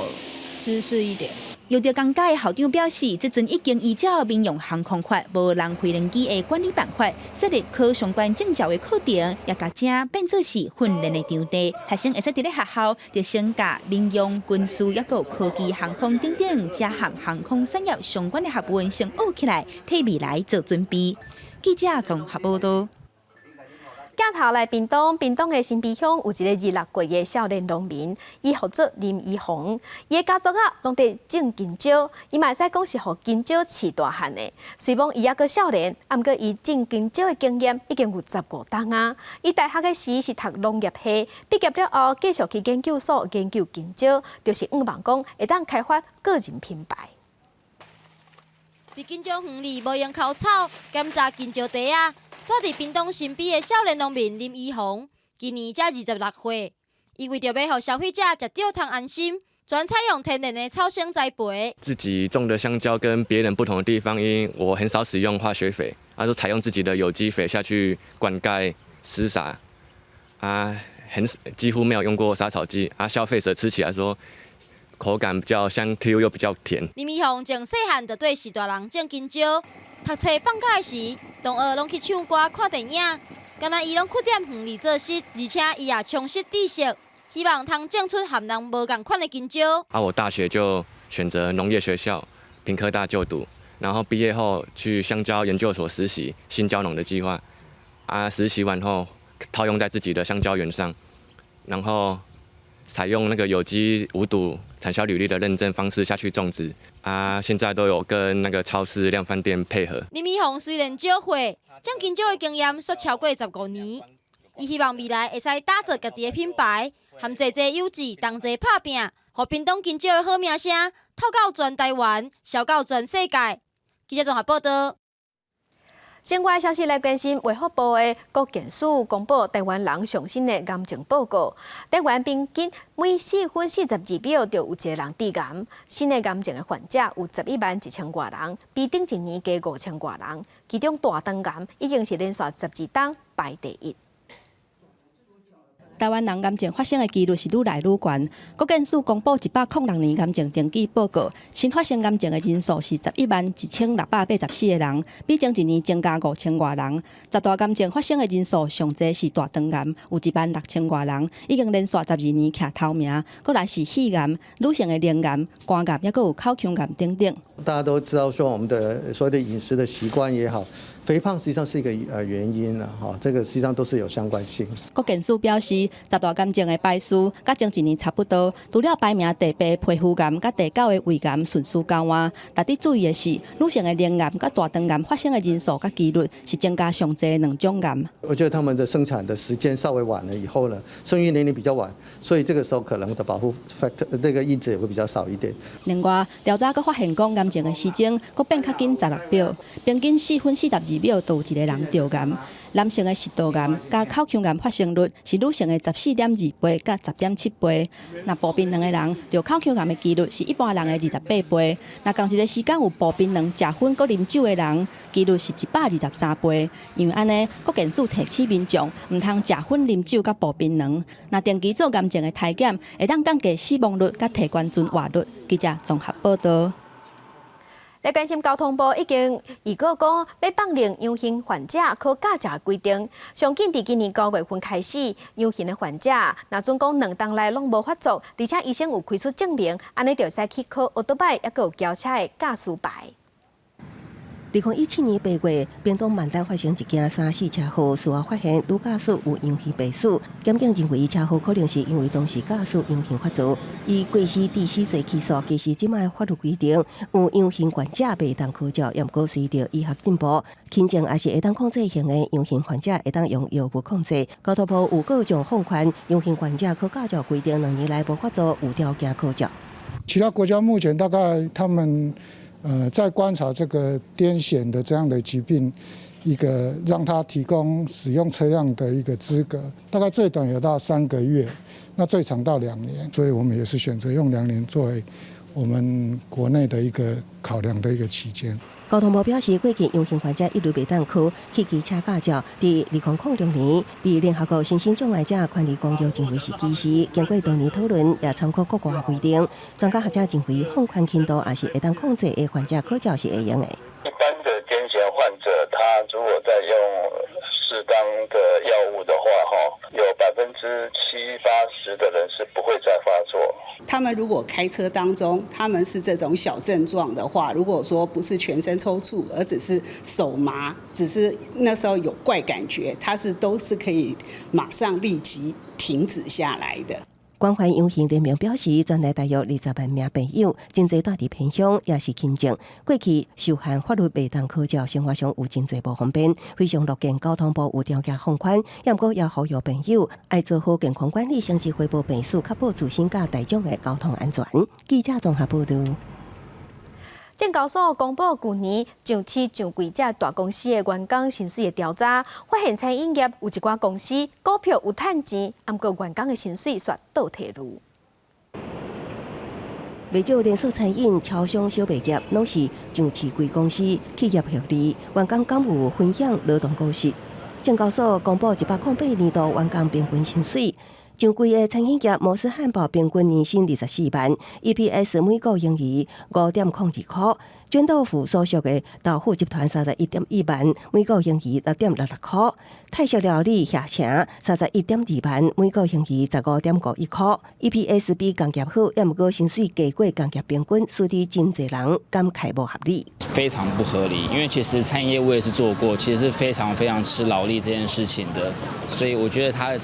Speaker 2: 知識一點。
Speaker 19: 育德公家的校長表示，這陣已經依照民用航空法、無人飛行機的管理辦法，設立考相關證照的課程，也共遮變做是訓練的場地。學生會使佇咧學校就先共民用、軍事，抑閣有科技航空等等，遮和航空產業相關的學問先學起來，替未來做準備。記者綜合報道。
Speaker 1: 鏡頭來屏東，屏東的新埤鄉有一個26歲的少年農民，伊號做林怡宏，伊的家族啊，攏佇種香蕉，伊嘛會使講是予香蕉飼大漢的。雖罔伊猶閣少年，啊，毋過伊種香蕉的經驗已經有15冬啊。伊大學的時是讀農業系，畢業了後繼續去研究所研究香蕉，就是向望講會當開發個人品牌。
Speaker 3: 佇香蕉園裡無閒澆草，檢查香蕉袋仔。住佇屏東新埤的少年農民林怡宏，今年才26歲。伊為著欲予消費者食著通安心，專採用天然的草生栽培。
Speaker 4: 自己種的香蕉跟別人不同的地方，因為我很少使用化學肥，啊，都採用自己的有機肥下去灌溉施灑，啊，很幾乎沒有用過殺草劑，啊，消費者吃起來說口感比較香 Q 又比較甜。
Speaker 3: 林怡宏從細漢就綴序大人種香蕉，讀冊放假時，同學攏去唱歌看電影，干焦伊攏屈踮園裡做事，而且伊也充實知識，希望通種出和人無仝款的香蕉。
Speaker 4: 啊，我大學就選擇農業學校，屏科大就讀，然後畢業後去香蕉研究所實習新蕉農的計劃。啊，實習完後套用在自己的香蕉園上，然後採用那個有機無毒產銷履歷的認證方式下去種植。啊，現在都有跟那個超市量販店配合。
Speaker 3: 林怡宏雖然少歲，種香蕉的經驗卻超過15年。伊希望未來會使打造家己的品牌，和濟濟友誼同齊拍拚，予屏東香蕉的好名聲透到全台灣，銷到全世界。記者綜合報道。
Speaker 1: 新聞消息來關心，衛福部的國健署公布台灣人上新的癌症報告，台灣平均每4分42秒就有一個人致癌，新的癌症的患者有11萬1千外人，比頂一年加5千外人，其中大腸癌已經是連續12冬排第一。
Speaker 14: 台灣人癌症發生的幾率是愈來愈懸。國健署公布106年癌症登記報告，新發生癌症的人數是111,684個人，比前一年增加5千外人。十大癌症發生的人數上濟是大腸癌，有1萬6千外人，已經連續12年徛頭名。閣來是肺癌、女性的乳癌、肝癌，抑閣有口腔癌等等。
Speaker 5: 大家都知道說，我們的所謂的飲食的習慣也好，肥胖實際上是一個原因啦，哈，這個實際上都是有相關性。
Speaker 14: 國健署表示，十大癌症的排序佮前一年差不多，除了排名第八皮膚癌佮第九的胃癌順序交換。值得注意的是，女性的乳癌佮大腸癌發生的人數佮幾率是增加上濟兩種癌。
Speaker 5: 我覺得他們的生產的時間稍微晚了以後呢，生育年齡比較晚，所以這個時候可能的保護 factor 那個因子也會比較少一點。
Speaker 14: 另外，調查閣發現講，癌症的時鐘閣變較緊16秒，平均4分42秒就有一個人著癌。男性的食道癌佮口腔癌發生率是女性的14.2倍佮10.7倍。若哺檳榔的人著口腔癌的幾率是一般人的28倍。若仝一个時間有哺檳榔、食薰閣啉酒的人，幾率是123倍。因為按呢，國健署提醒民眾毋通食薰、啉酒佮哺檳榔。若定期做癌症的篩檢，會當降低死亡率佮提懸存活率。記者綜合報道。
Speaker 1: 來關心交通部已經預告講，欲放寬陽性患者考駕照的規定。上緊佇今年9月份開始，陽性的患者，若準講2冬內攏無發作，而且醫生有開出證明，按呢就會使去考歐多擺，抑閣有轎車的駕駛牌。
Speaker 15: 2017年8月，屏東萬丹發生一件三死車禍，事後發現女駕駛有陽性病史，檢警認為車禍可能是因為當時駕駛陽性發作，以過失致死罪起訴。其實這擺法律規定，有陽性患者袂當考照，也毋過隨著醫學進步，輕症抑是會當控制型的陽性患者會當用藥物控制。交通部有閣將放寬陽性患者考駕照規定，2年內無發作有條件考照。
Speaker 7: 其他國家目前大概他們在觀察這個癲癇的這樣的疾病，一個讓他提供使用車輛的一個資格，大概最短有到3個月，那最長到兩年，所以我們也是選擇用兩年作為我們國內的一個考量的一個期間。
Speaker 15: 交通部表示，過去陽性患者一律袂當考汽機車駕照。佇2006年，被聯合國身心障礙者權利公約認為是歧視。經過多年討論，也參考國外規定，專家學者認為放寬輕度抑是會當控制的患者考照是會用的。
Speaker 8: 一般的癲癇患者，他如果在用適當的藥物的話，哈，有70-80%的人是不會再發作。
Speaker 10: 他們如果開車當中，他們是這種小症狀的話，如果說不是全身抽搐，而只是手麻，只是那時候有怪感覺，他是都是可以馬上立即停止下來的。
Speaker 15: 關懷陽性聯盟表示，全台大約20萬名朋友，真濟蹛佇偏鄉，抑是輕症。過去受限法律袂當考照，生活上有真濟無方便，非常樂見交通部有條件放寬，也毋過也呼籲朋友愛做好健康管理，誠實回報病史，確保自身佮大眾的交通安全。記者綜合報導。
Speaker 1: 證交所公布舊年上市上櫃這大公司的員工薪水的調查，發現餐飲業有一寡公司股票有趁錢，毋過員工的薪水卻倒退嚕。
Speaker 15: 袂少連鎖餐飲、超商、小賣業，攏是上市櫃公司企業獲利，員工敢有分享勞動果實？證交所公布108年度員工平均薪水。上櫃的餐飲業摩斯漢堡平均年薪24萬，EPS 每股盈餘5.02箍。捲豆腐所屬的豆腐集團31.1萬，每股盈餘6.66箍。泰式料理協成31.2萬，每股盈餘15.51箍。EPS 比同業好，也毋過薪水低過同業平均，使得真濟人感慨無合理。
Speaker 22: 非常不合理，因為其實餐飲業我也是做過，其實是非常非常吃勞力這件事情的，所以我覺得他的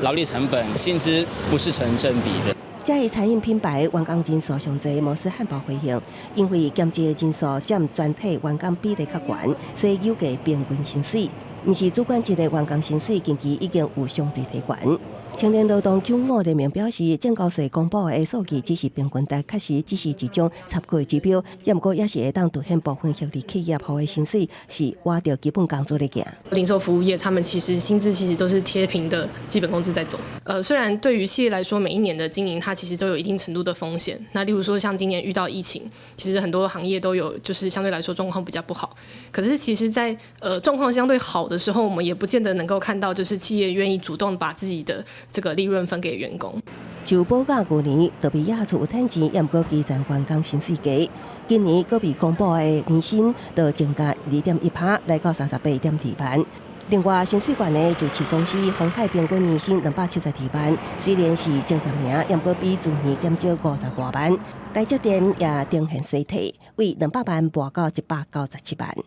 Speaker 22: 勞力成本薪資不是成正比的。
Speaker 15: 這一餐飲品牌員工人數上濟，摩斯漢堡回應，因為兼職人數佔全體員工比例較懸，所以有加平均薪水。毋是主管級的員工薪水近期已經有相對提懸。青年勞動95聯盟表示，證交所公布的數據只是平均值，確實只是一種參考指標，也毋過也是會當凸顯部分獲利企業予的薪水是倚著基本工資咧行。
Speaker 24: 零售服務業，他們其實薪資其實都是貼平的基本工資在走。雖然對於企業來說，每一年的經營，它其實都有一定程度的風險。那例如說，像今年遇到疫情，其實很多行業都有，就是相對來說狀況比較不好。可是其實在狀況相對好的時候，我們也不見得能夠看到，就是企業願意主動把自己的這個利潤分給員工。
Speaker 15: 就報價舊年特別亞出有趁錢，也毋過基層員工薪水低。今年閣未公布的年薪就增加2.1%，來到38.2萬。另外，薪水懸的上市公司鴻海平均年薪272萬，雖然是前10名，也毋過比去年減少50外萬。台積電也呈現衰退，為200萬跋到197萬。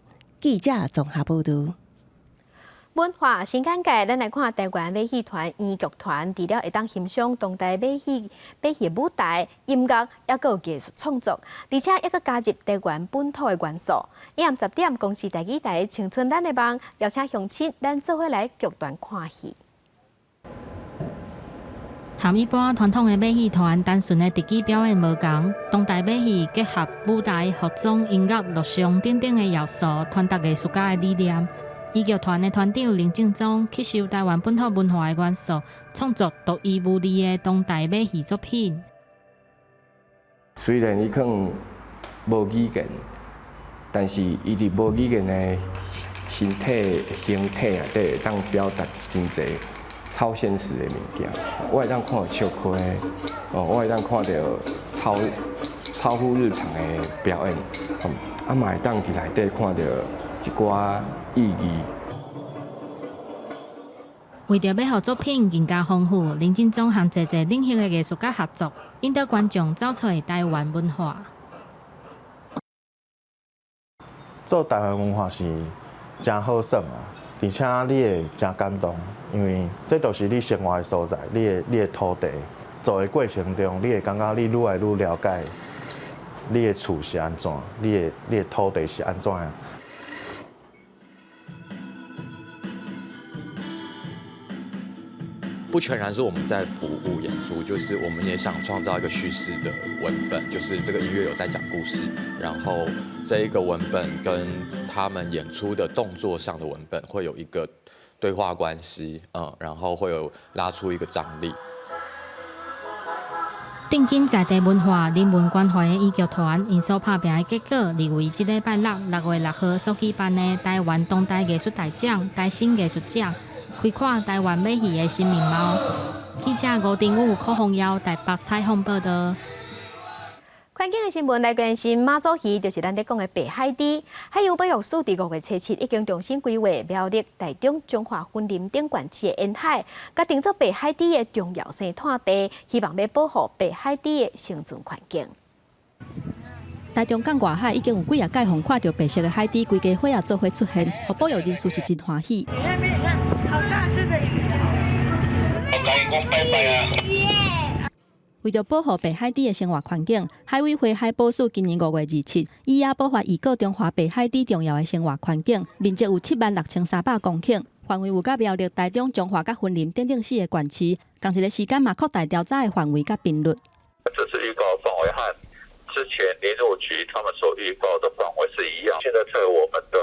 Speaker 15: 記者綜合報導。
Speaker 1: 文化新眼界，咱來看台灣馬戲團、演劇團，除了會當欣賞當代馬戲舞台、音樂，抑閣有藝術創作，而且抑閣加入台灣本土的元素。暗10點，公視台語台青春咱的夢，邀請鄉親，咱做伙來劇團看戲。
Speaker 25: 和一般傳統的馬戲團單純的特技表演無仝，當代馬戲結合舞台、服裝、音樂、錄像等等的要素，傳達藝術家的理念。豫劇團的團長林正宗吸收台灣本土文化的元素，創作獨一無二的當代馬戲作品。
Speaker 26: 雖然伊可能無語言，但是伊佇無語言的身體形體內底，會當表達真濟超現實的物件。我會當看著笑虧，哦，我會當看著超乎日常的表演，啊嘛會當佇內底看著一寡意義。
Speaker 25: 為著欲予作品更加豐富，林進忠和濟濟領域的藝術家合作，引導觀眾走揣台灣文化。
Speaker 9: 做台灣文化是誠好耍啊，而且你會誠感動，因為這就是你生活的所在，你的土地。做的過程中，你會感覺你愈來愈了解你的厝是按怎，你的土地是按怎樣。
Speaker 11: 不全然是我們在服務演出，就是我們也想創造一個敘事的文本，就是這個音樂有在講故事，然後這一個文本跟他們演出的動作上的文本會有一個對話關係，然後會有拉出一個張力。
Speaker 25: 頂緊在地文化、人文關懷的豫劇團，𪜶所拍拚的結果，認為這禮拜六6月6號所舉辦的台灣當代藝術大獎、台新藝術獎，開闊台灣馬戲的新面貌。記者吳定武、柯宏耀台北採訪報導。
Speaker 1: 環境的新聞來關心馬祖魚，就是咱咧講的白海豬。海洋保育署佇5月初7已經重新規劃苗栗、台中、彰化、雲林等縣市的沿海，共定做白海豬的重要生態地，希望欲保護白海豬的生存環境。
Speaker 14: 台中港外海已經有幾仔屆予看著白色的海豬，規家伙仔做伙出現，予保育人士是真歡喜。
Speaker 12: 你那邊你看，好大隻的魚哦！
Speaker 8: 我共伊講拜拜啊！
Speaker 14: 為著保護白海豬的生活環境，海委會海保署今年5月27，以野保法預告中華白海豬重要的生活環境，面積有76,300公頃，範圍有佮苗栗、台中、彰化佮雲林等等四个縣市。仝一个時間嘛擴大調查的範圍佮頻率。
Speaker 8: 這次預告範圍和之前林務局他們所預告的範圍是一樣。現在在我們的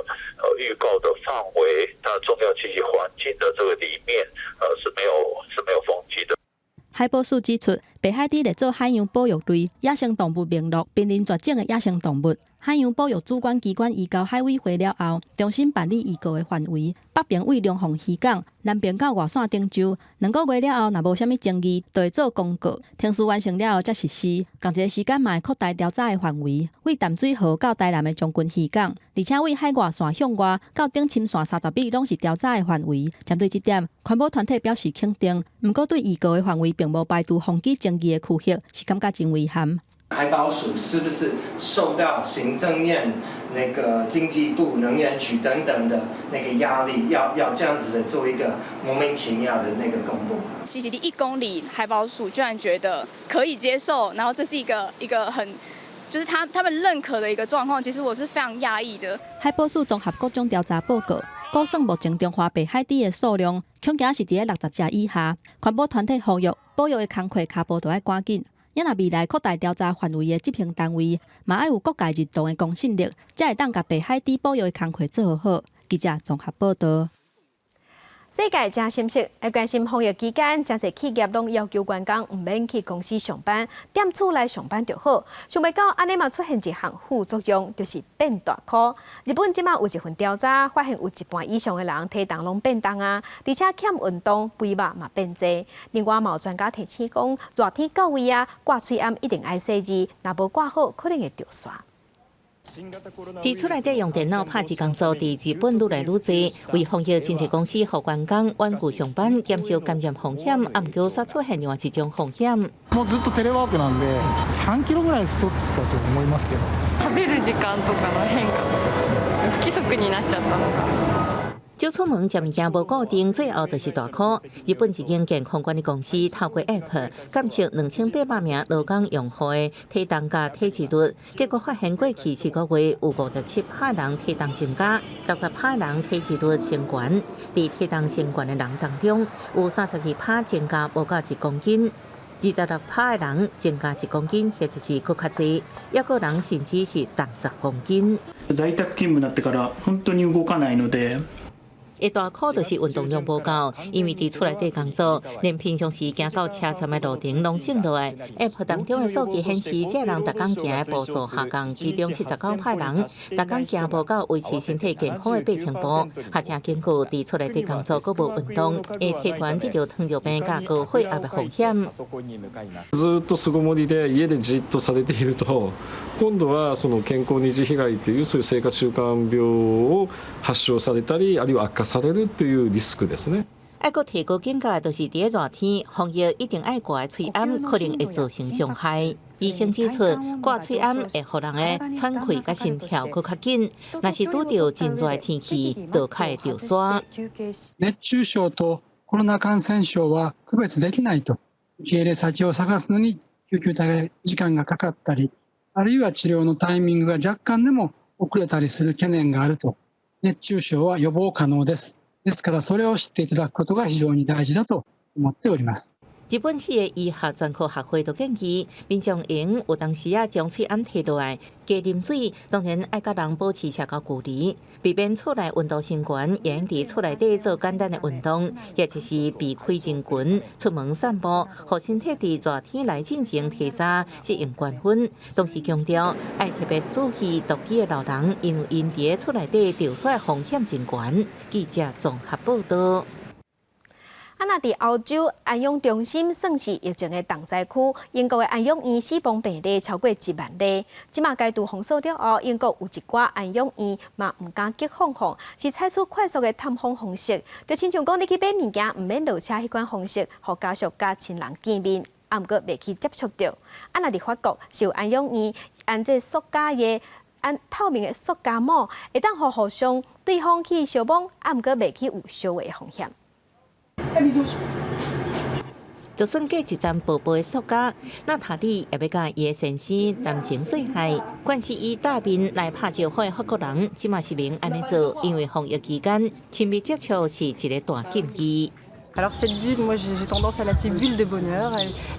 Speaker 8: 預告的範圍，它重要棲息環境的這個裡面，是沒有風機的。
Speaker 14: 海保署指出，白海豬列做海洋保育類野生動物名錄瀕臨絕種的野生動物。海洋保育主管機關移交海委會了後，重新辦理預告的範圍，北爿為龍鳳漁港，南爿到外線頂洲。2個月了後，若無啥物爭議，就會做公告。程序完成了後才實施。仝一个時間嘛會擴大調查的範圍，為淡水河到台南的將軍漁港，而且為海外線向外到頂深線30米，攏是調查的範圍。針對這點，環保團體表示肯定，毋過對預告的範圍並無排除風機爭議的區域，是感覺真遺憾。
Speaker 13: 海保署是不是受到行政院、那個經濟部、能源局等等的那個壓力，要這樣子的做一個莫名其妙的那個公布？
Speaker 16: 棲息地1公里，海保署居然覺得可以接受，然後這是一個很，就是他們認可的一個狀況，其實我是非常訝異的。
Speaker 14: 海保署綜合各種調查報告，估算目前中華白海豬的數量，恐驚是佇咧60隻以下。環保團體呼籲，保育的工課跤步著愛趕緊。也若未來擴大調查範圍的執行單位，嘛愛有各界認同的公信力，才會當共白海豬保育的工課做好。記者綜合報導。
Speaker 1: 世界誠深色，來關心防疫期間，誠濟企業攏要求員工毋免去公司上班，踮厝內上班就好。想袂到按呢嘛出現一項副作用，就是變大箍。日本這馬有一份調查，發現有一半以上的人體重攏變重啊，而且欠運動，肥肉嘛變濟。另外嘛有專家提醒講，熱天到位啊，掛喙罨一定愛細緻，若無掛好，可能會著痧。
Speaker 23: 佇厝內底用電腦拍字工作，佇日本愈來愈濟。為防疫，真濟公司予員工遠距上班，減少感染風險。啊，毋過煞出現另外一種風險。
Speaker 7: もうずっとテレワークなんで、3キロぐらい太ったと思いますけど。
Speaker 27: 食べる時間とかの変化とか、不規則になっちゃったのか。
Speaker 23: 少出門食物件無固定，最後就是大箍。日本一間健康管理公司透過 App 監測2800名勞工用戶的體重佮體脂率，結果發現過去4個月有57%人體重增加，60%人體脂率升懸。佇體重升懸的人當中，有32%增加無到1公斤，26%的人增加1公斤，或者是閣較濟，抑閣有人甚至是重10公斤。
Speaker 28: 在宅勤務になってから本当に動かないので。
Speaker 23: 會大箍就是運動量無夠，因為佇厝內底工作，連平常時行到車站的路程攏省落來。App 當中的數據顯示，這人逐工行的步數下降，其中79%人逐工行無夠維持身體健康的8000步，或者根據佇厝內底工作閣無運動，會提懸得著糖尿病佮高血壓的風險。
Speaker 29: ずっと巣ごもりで家でじっとされていると、今度はその健康二次被害というそういう生活習慣病を発症されたり、あるいは悪化されるというリスクですね。
Speaker 23: 愛閣提高警覺，就是佇熱天，防疫一定愛掛喙罨，可能會造成傷害。醫生指出，掛喙罨會予人的喘氣佮心跳閣較緊。若是拄著真熱的天氣，就較會著沙。
Speaker 2: 熱中症とコロナ感染症は區別できないと、受け入れ先を探すのに救急隊が時間がかかったり、あるいは治療のタイミングが若干でも遅れたりする懸念があると。熱中症は予防可能です。ですからそれを知っていただくことが非常に大事だと思っております。
Speaker 23: 日本市的醫學專科學會就建議，民眾閒有當時仔將喙罨提落來，加啉水，當然愛佮人保持社交距離，避免厝內溫度升懸，會用佇厝內底做簡單的運動，或者是避開人群，出門散步，予身體佇熱天來進前提早適應高溫。同時強調，愛特別注意獨居的老人，因為𪜶佇厝內底著沙風險真懸。記者綜合報道。
Speaker 1: 啊，若佇歐洲安養中心算是疫情的重災區，英國的安養院死亡病例超過1萬例。這馬解除封鎖了後，英國有一寡安養院嘛毋敢激放放，是採取快速的探訪方式，就親像講你去買物件，毋免落車彼款方式，予家屬佮親人見面，啊，毋過袂去接觸著。啊，若佇法國是有安養院按這塑膠的按透明的塑膠膜，會當予互相對方去相摸，啊，毋過袂去有相話的風險。
Speaker 23: 就算隔一層薄薄的塑膠，娜塔莉也欲佮伊的先生談情說愛。慣勢以當面來拍招呼的法國人，這馬實名按呢做，因為防疫期間親密接觸是一個大禁忌。
Speaker 3: Alors cette bulle, moi j'ai tendance à l'appeler bulle de bonheur.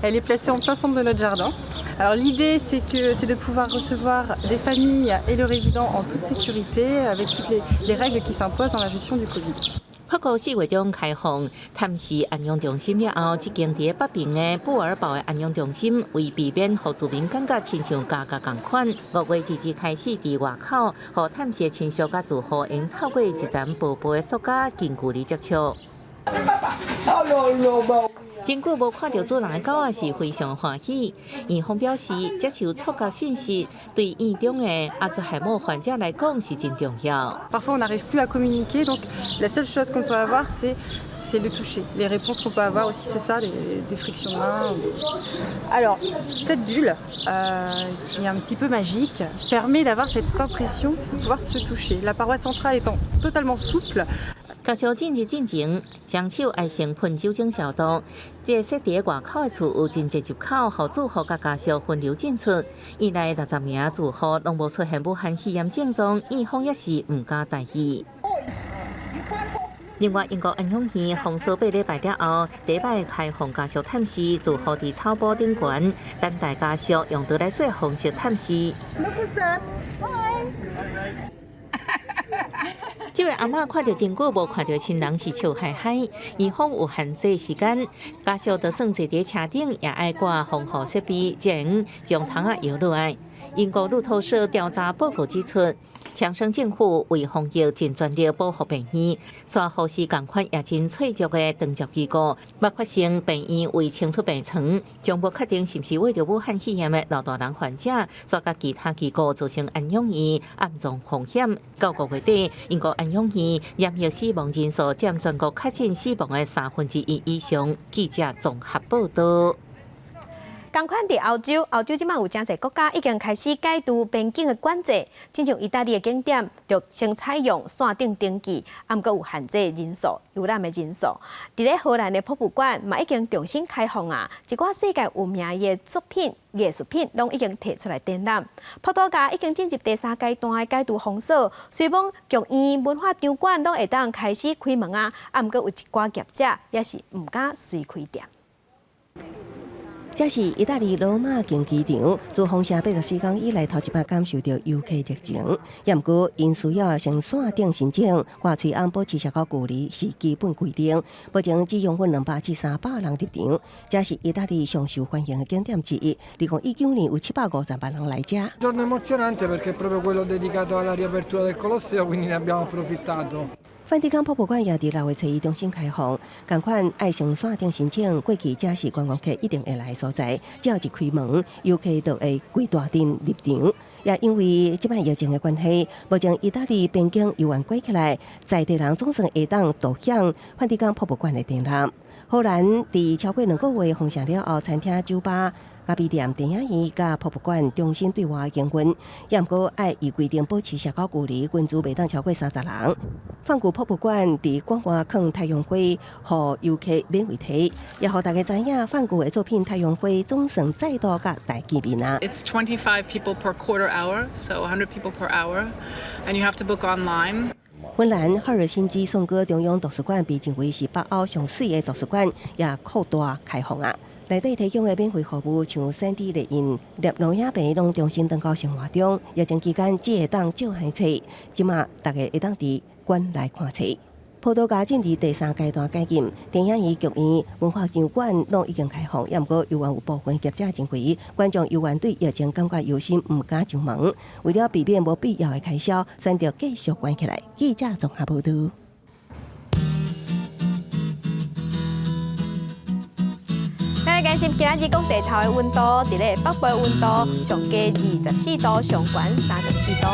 Speaker 3: Elle est placée en plein centre de notre jardin. Alors l'idée, c'est de pouvoir recevoir les familles et le résident en toute sécurité, avec toutes les règles qui s'imposent dans la gestion du Covid.
Speaker 23: 法國4月中開放探視安養中心了後，這間佇北邊的布爾堡的安養中心，為避免予住民感覺親像家家仝款，5月2日開始佇外口，予探視的親屬佮住戶會用透過一層薄薄的塑膠近距離接觸。真久無看著主人的狗仔是非常歡喜。院方表示，接受觸覺信息對院中的阿茲海默患者來講是真重要。
Speaker 3: Parfois on n'arrive plus à communiquer, donc la seule chose qu'on peut avoir, c'est le toucher. Les réponses qu'on peut avoir aussi, c'est ça, des frictions de main. Alors cette bulle, qui est un petit peu magique, permet d'avoir cette impression de pouvoir se toucher. La paroi centrale étant totalement souple.
Speaker 23: 家屬進入進前，雙手愛先噴酒精消毒。這個設佇外口的厝有真濟入口，予住戶佮家屬分流進出。院內60名住戶攏無出現武漢肺炎症狀，院方也是毋敢大意。另外，英國安養院封鎖8禮拜了後，第一擺開放家屬探視，住戶佇草埔頂懸，等待家屬用倒來說方式探視。這位阿嬤看著真久無看著親人是笑嗨嗨，院方有限制時間，家屬就算坐佇車頂也愛掛防護設備，才會將窗仔搖落來。英國路透社調查報告指出，強生政府為防疫盡全力保護病院，煞護士仝款也真脆弱的長照機構，捌發生病院未清出病床，將無確定是毋是為著武漢肺炎的老大人患者，煞佮其他機構造成安養院暗藏風險。到5月底，英國安養院染疫死亡人數佔全國確診死亡的1/3以上。記者綜合報道。
Speaker 1: 仝款佇歐洲，歐洲這馬有誠濟國家已經開始解除邊境的管制，親像意大利的景點，就先採用線頂登記，啊，毋過有限制人數、遊覽的人數。佇咧荷蘭的博物館嘛已經重新開放啊，一寡世界有名的作品、藝術品攏已經提出來展覽。葡萄牙已經進入第三階段的解除封鎖，雖罔劇院、文化場館攏會當開始開門啊，啊，毋過有一寡業者也是毋敢隨開店。
Speaker 15: 這是意大利羅馬競技場，自封城84天以來，頭一擺感受著遊客熱情。也毋過，𪜶需要先線頂申請，掛喙罨保持社交距離是基本規定。目前只容許200至300人入場。這是意大利上受歡迎的景點之一。2019年有750萬人來遮。
Speaker 4: Giorno emozionante perché è proprio quello dedicato alla riapertura del Colosseo, quindi ne abbiamo approfittato.
Speaker 15: 梵蒂岡博物館也佇6月初一重新開放，仝款愛先線頂申請，過去這是觀光客一定會來的所在。只要一開門，遊客就會規大陣入場。也因為這擺疫情的關係，目前意大利邊境猶原關起來，在地人總算會當獨享梵蒂岡博物館的展覽。荷蘭佇超過2個月封城了後，餐廳、酒吧、咖啡店、電影院佮博物館重新對外營運，也毋過愛依規定保持社交距離，群聚袂當超過30人。梵谷博物館佇館外囥太陽花，予遊客免費提，也予大家知影梵谷的作品《太陽花》總算再度佮大家見面啊。
Speaker 5: It's 25 people per quarter hour, so 100 people per hour, and you have to book online.
Speaker 15: 芬蘭赫爾辛基頌歌中央圖書館被認為是北歐上媠的圖書館，也擴大開放啊！內底提供的免費服務，像3D 列印、攝錄影片，攏重新轉到生活中。疫情期間只會當借還冊，這馬大家會當佇館內看冊。葡萄牙進入第三階段解禁，電影院、劇院、文化場館攏已經開放，也毋過猶原有部分業者認為，觀眾猶原對疫情感覺憂心，毋敢上門。為了避免無必要的開銷，選擇繼續關起來。記者綜合報導。
Speaker 1: 咱來關心今仔日講地頭的溫度，佇咧北部的溫度上低24度，上懸34度。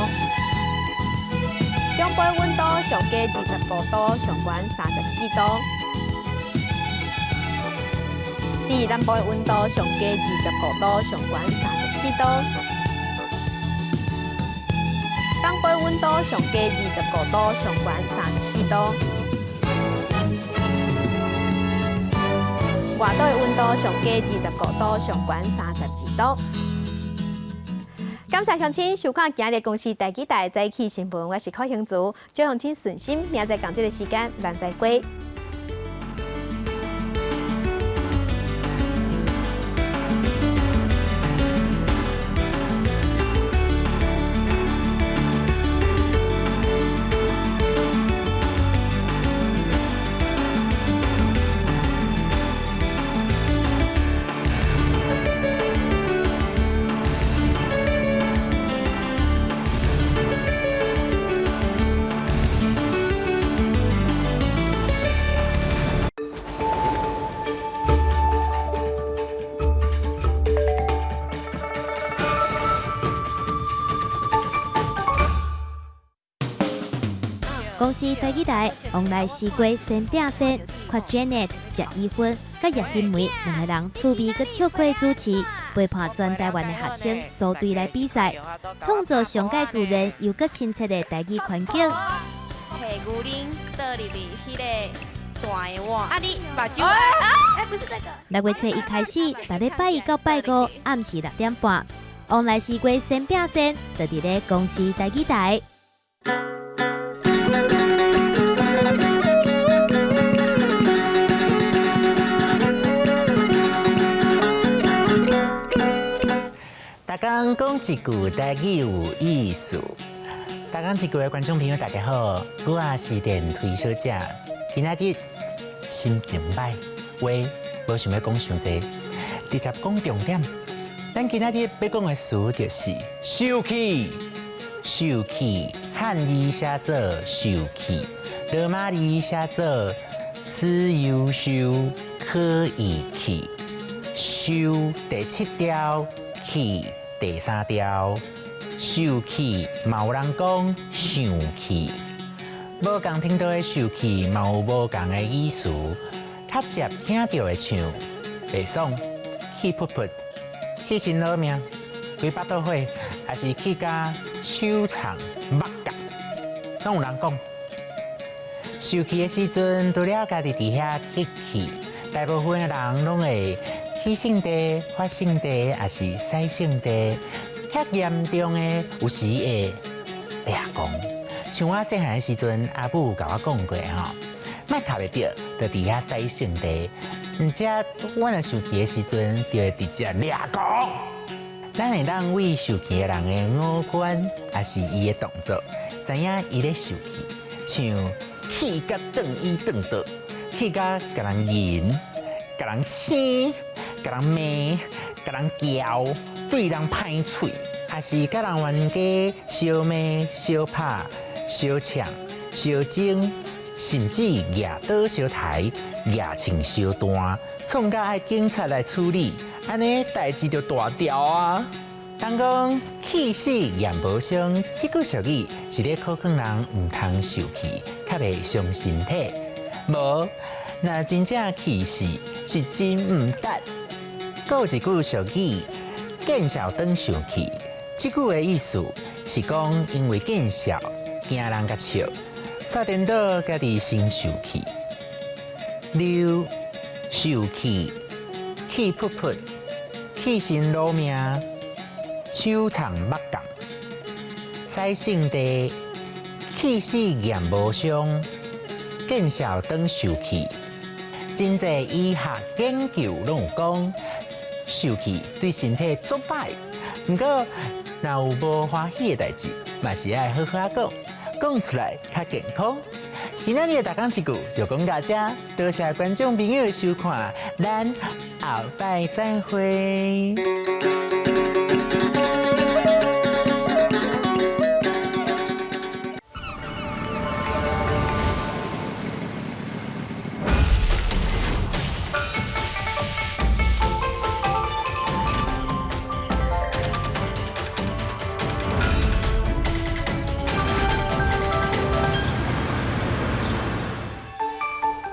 Speaker 1: 中部溫度上低25度，上懸34度。佇南部的溫度上低25度，上懸34度。東部溫度上低25度，上懸34度。外島的溫度上低25度，上懸32度。感謝鄉親收看今日公視台語台早起新聞，我是柯興竹，祝鄉親順心，明仔載仝這個時間，咱再會。
Speaker 6: 公視台語台王來西瓜煎餅先，看 Janet 食伊芬、佮葉欣梅兩个人趣味佮笑詼主持，陪伴全台灣的學生組隊來比賽，創造上蓋自然又閣親切的台語環境。
Speaker 10: 提牛奶倒入去彼个大的碗，啊你目睭啊，不是這個。
Speaker 6: 6月初一開始，逐禮拜一到拜五暗時6點半，王來西瓜煎餅先，就佇咧公視台語台。
Speaker 17: 逐工講一句台語有意思。逐工一句的觀眾朋友，大家好，我也是電推小姐。今仔日心情歹，話無想欲講傷濟，直接講重點。咱今仔日欲講的詞就是受氣，受氣，漢字寫做受氣，羅馬字寫做自由受可以氣，受第七調，氣第三調。受氣嘛有人講生氣，無仝聽到的受氣嘛有無仝的意思，較捷聽著的像袂爽、氣噗噗、氣心老命、規腹肚火，抑是氣甲手藏目角，攏有人講。受氣的時陣，除了家己佇遐激氣，大部分的人攏會起性地、發性地，抑是使性地。較嚴重的，有時會掠狂。像我細漢的時陣，阿母有共我講過吼，莫卡袂著，就佇遐使性地。毋則我若生氣的時陣，就會直接掠狂。咱會當為受氣的人的五官，抑是伊的動作，知影伊咧受氣，像氣甲轉椅轉倒，氣甲共人吟、共人生、共人罵、共人叫。對人歹喙，抑是佮人冤家相罵、相拍、相搶、相爭，甚至舉刀相刣、舉槍相彈，創甲愛警察來處理，按呢代誌就大條啊！人講氣死驗無傷，這句俗語是咧苦勸人毋通受氣，較袂傷身體。無，若真正氣死是真毋值。閣有一句俗語，見笑轉受氣。這句的意思是講，因為見笑驚人共笑，煞顛倒家己先受氣。溜受氣，氣噗噗，氣身攞命，手藏目共，使性地，氣死驗無傷，見笑轉受氣。真濟醫學研究攏有講，受氣對身體足歹。毋過，若有無歡喜的代誌，嘛是愛好好仔講，講出來較健康。今仔日的逐工一句就講到遮，多謝觀眾朋友的收看，咱後擺再會。